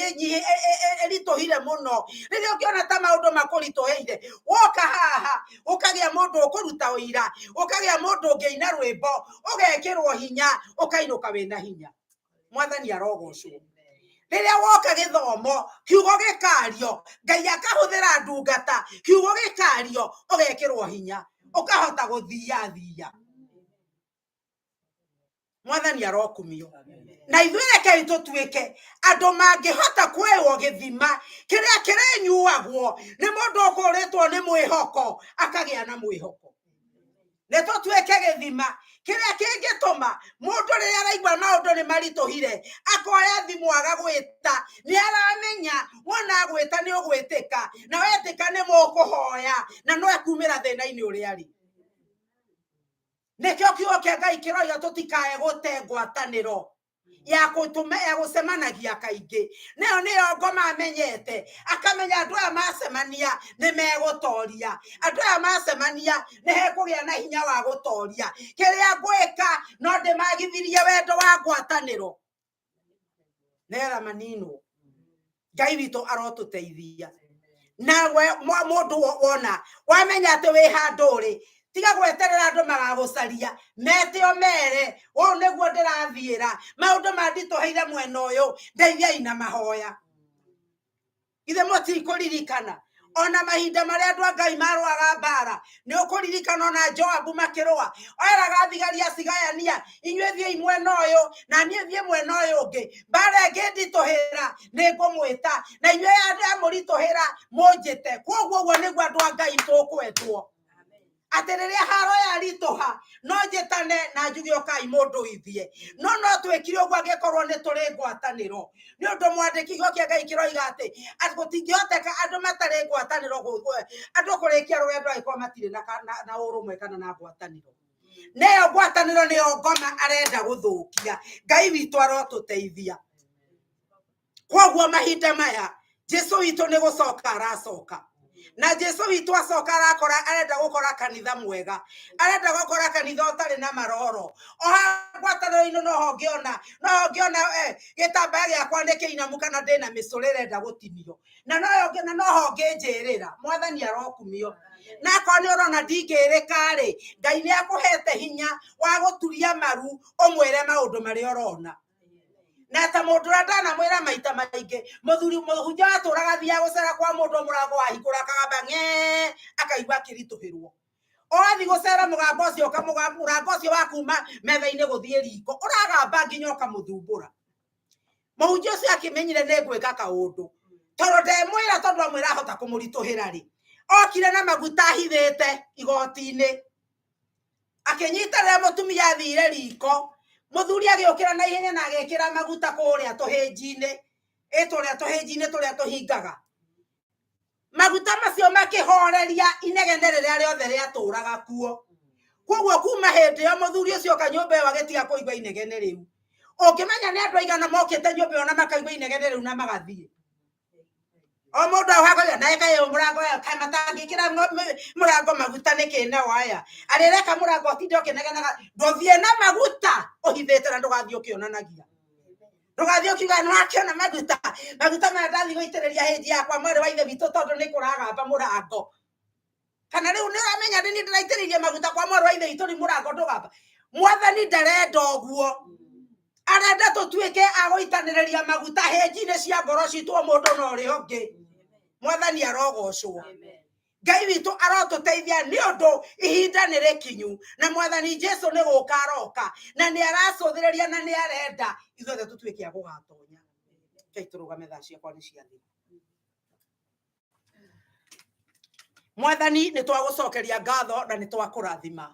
ĩritũhire mũno, rĩrĩa ũngĩona ta maũndũ makũritũhĩire, woka haha ũkagĩa mũndũ ũkũruta ũira, ũkagĩa mũndũ ũngĩina rwĩmbo, ũgekĩrwo hinya, ũkainũka wĩna hinya. Mwathani arogocwo. Rĩrĩa woka gĩthomo, kiugo gĩkario, Ngai akahũthĩra ndungata, kiugo gĩkario, ũgekĩrwo hinya, ũkahota gũthia thia. Mwathani arokumio. Na ithuĩ rekei tũtuĩke andũ mangĩhota kwewo gĩthima kĩrĩa kĩrĩnyuagwo nĩ mũndũ ũkũrĩtwo nĩ mwĩhoko akagĩa na mwĩhoko. Nĩ tũtuĩke gĩthima kĩrĩa kĩngĩtũma mũndũ rĩrĩa araigua maũndũ nĩ maritũhire akoya thimũ agagwĩta, nĩ aramenya wona agwĩta nĩ ũgwĩtĩka, na wetĩka nĩ mũkũhoya na no ekumĩra thĩna-inĩ ũrĩa arĩ. Nĩkĩo kiugo kĩa Ngai kĩroiga tũtikae gũte ngwatanĩro ya gũtũma ya gũcemanagia kaingĩ. Nayo nĩyo ngoma amenyete, akamenya andũ aya macemania nĩ megũtoria, andũ aya macemania nĩ hekũgĩa na hinya wa gũtoria. Kĩrĩa ngwĩka no ndĩmagithirie wendo wa ngwatanĩro nĩgetha maninwo. Ngai witũ arotũteithia. Nawe mũndũ wona wamenya atĩ wĩ handũ rĩ, tiga gweterera andũ magagũcaria, mete o mere ũũ nĩguo ndĩrathiĩra, maũndũ manditũhĩire mwena ũyũ, ndeithiai na mahoya. Ithe mũtikũririkana ona mahinda marĩa andũ a Ngai marũaga mbara, nĩ ũkũririkana ona Joabu makĩrũa, eraga thigari acigayania, inyuĩ thiĩi mwena ũyũ na niĩ thiĩ mwena ũyũ ũngĩ, mbara ĩngĩ nditũhĩra nĩ ngũmwĩta, na inyuĩ andũ amũritũhĩra mũnjĩte. Kwoguo ũguo nĩguo andũ a Ngai tũkwetwo, atĩ rĩrĩa haro yaritũha no njĩtane na njuge ũkai mũndũithie. No no twĩkire ũguo angĩkorwo nĩ tũrĩ ngwatanĩro. Nĩ ũndũ mwandĩki kiugo kĩa Ngai kĩroiga atĩ gũtingĩhoteka andũ matarĩ ngwatanĩro, andũ kũrĩkia rũgendo angĩkorwo matirĩ na ũrũmwe kana na ngwatanĩro. Neyo ngwatanĩro nĩyo ngoma arenda gũthũkia. Ngai witũ arotũteithia. Kwoguo mahinda maya Jesu witũ nĩ gũcoka aracoka, na Jesu witũ acoka arakora, arenda gũkora kanitha mwega, arenda gũkora kanitha ũtarĩ na maroro. O ngwatanĩro-inĩ no ho ngĩona, no ho ngĩona gĩtambaya gĩakwa nĩ kĩinamu kana ndĩna mĩcũrĩ ĩrenda gũtinio, na no yo na no ho ngĩnjĩrĩra. Mwathani arokumio. Na akorwo nĩ ũrona ndingĩrĩka rĩ, Ngai nĩ akũhete hinya wa gũturia maru ũmwĩre maũndũ marĩa ũrona. Na ta mũndũ ũrĩa ndanamwĩra maita maingĩ, mũthuri mũhunjia watũraga athiaga gũcera kwa mũndũ mũrango wahingũra akagamba ng'ee, akaigua akĩritũhĩrwo. O athiĩ gũcera mũgambo ũcio mũrango ũcio wa kuma metha-inĩ gũthiĩ riko ũragamba nginya ũkamũthumbũra. Mũhunjia ũcio akĩmenyire nĩ ngwĩka kaũndũ, tondũ ndemwĩra, tondũ amwĩra ahota kũmũritũhĩra rĩ, okire na maguta ahithĩte igoti-inĩ, akĩnyita rĩrĩa mũtumia athire riko, mũthuri agĩũkĩra na ihenya na agĩkĩra maguta kũrĩa tũhĩnji-inĩ, ĩ tũrĩa tũhĩnji-inĩ tũrĩa tũhingaga. Maguta macio makĩhoreria inegene rĩrĩa rĩothe rĩatũraga kuo. Koguo kuma hĩndĩ ĩyo mũthuri ũcio oka nyũmba ĩyo agĩtiga kũigua inegene rĩu. Ũngĩmenya nĩ andũ aigana mokĩte nyũmba ĩyo na makaigua inegene rĩu na magathiĩ. O mũndũ ahakoria naye kaĩ mũrango aya kaĩ matangĩkĩra mũrango maguta nĩkĩ nao aya arĩreka mũrango ũtinde ũkĩnegenaga. Ndũthiĩ na maguta ũhithĩte na ndũgathiĩ ũkĩonanagia, ndũgathiĩ ũkiuga nĩ wakĩona maguta, maguta maya ndathiĩ gũitĩrĩria hĩnji yakwa mwarĩ wa ithe witũ tondũ nĩ kũragamba mũrango. Kana rĩu nĩ ũramenya nĩ niĩ ndĩraitĩrĩirie maguta kwa mwarĩ wa ithe witũ rĩu mũrango ndũgamba. Mwathani ndarenda ũguo, arenda tũtuĩke a gũitanĩrĩria maguta hĩnji-inĩ cia ngoro citũ o mũndũ na ũrĩa ũngĩ. Mwathani arogocwo. Ngai witũ arotũteithia nĩ ũndũ ihinda nĩ rĩkinyu na mwathani Jesu nĩ gũka aroka na nĩ aracũthĩrĩria na nĩ arenda ithuothe tũtuĩke a gũgatonya. Rekei tũrũgame, thaa ciakwa nĩ ciathira. Mwathani nĩ twagũcokeria ngatho na nĩ twakũrathima,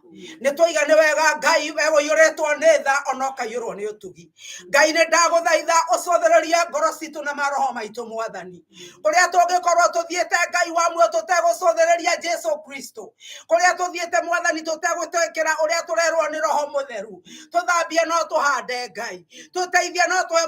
nĩ twaiga nĩ wega Ngai we ũiyũrĩtwo nĩ tha ona ũkaiyũrwo nĩ ũtugi. Ngai nĩ ndagũthaitha ũcũthĩrĩrie ngoro citũ na maroho maitũ mwathani, kũrĩa tũngĩkorwo tũthiĩte Ngai wa muoyo tũtegũcũthĩrĩria Jesu Kristo, kũrĩa tũthiĩte mwathani tũtegũtwĩkĩra ũrĩa tũrerwo nĩ Roho Mũtheru, tũthambie no tũhande Ngai, tũteithie no tũhe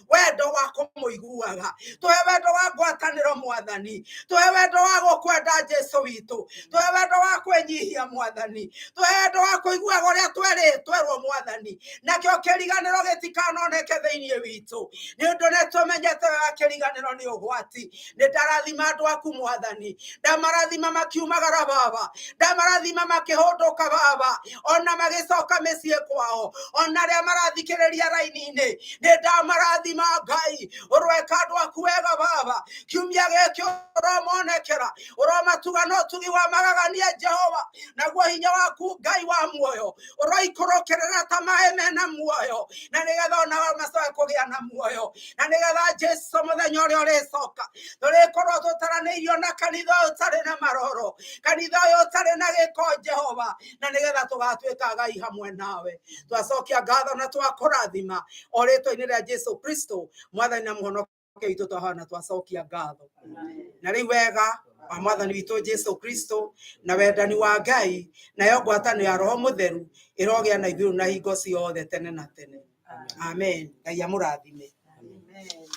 wendo wa kũmũiguaga, tũhe wendo wa ngwatanĩro mwathani, tũhe wendo wa gũkwenda Jesu witũ, tũhe wendo wa kwĩnyihia mwathani, tũhe wendo wa kũiguaga ũrĩa twerwo mwathani, nakĩo kĩriganĩro gĩtikanoneke thĩinĩ witũ, nĩ ũndũ nĩ tũmenyete wega kĩriganĩro nĩ ũgwati. Nĩ ndarathima andũ aku mwathani, ndamarathima makiumagara baba, ndamarathima makĩhũndũka baba, ona magĩcoka mĩciĩ kwao, ona arĩa marathikĩrĩria raini-inĩ, nĩ ndamarathima Ngai. Ũroeka andũ aku wega baba, kiumia gĩkĩ ũromonekera, ũromatuga na ũtugi wa magegania Jehova, naguo hinya waku Ngai wa muoyo ũroikũrũkĩrĩra ta maĩ mena muoyo, na nĩgetha onao macoke kũgĩa na muoyo, na nĩgetha Jesu mũthenya ũrĩa ũrĩcoka tũrĩkorwo tũtaranĩirio na kanitha ũyũ ũtarĩ na maroro, kanitha ũyũ ũtarĩ na gĩko Jehova, na nĩgetha tũgatuĩka Ngai hamwe nawe. Twacokia ngatho na twakũrathima o rĩtwa-inĩ rĩa Jesu Kristo mwathani na mũhonokia witũ, twahoya na twacokia ngatho. Na rĩu wega wa mwathani witũ Jesu Kristo na wendani wa Ngai nayo ngwatanĩro ya Roho Mũtheru ĩrogĩa na ithuĩ na hingo ciothe tene na tene. Amen. Ngai amũrathime. Amen.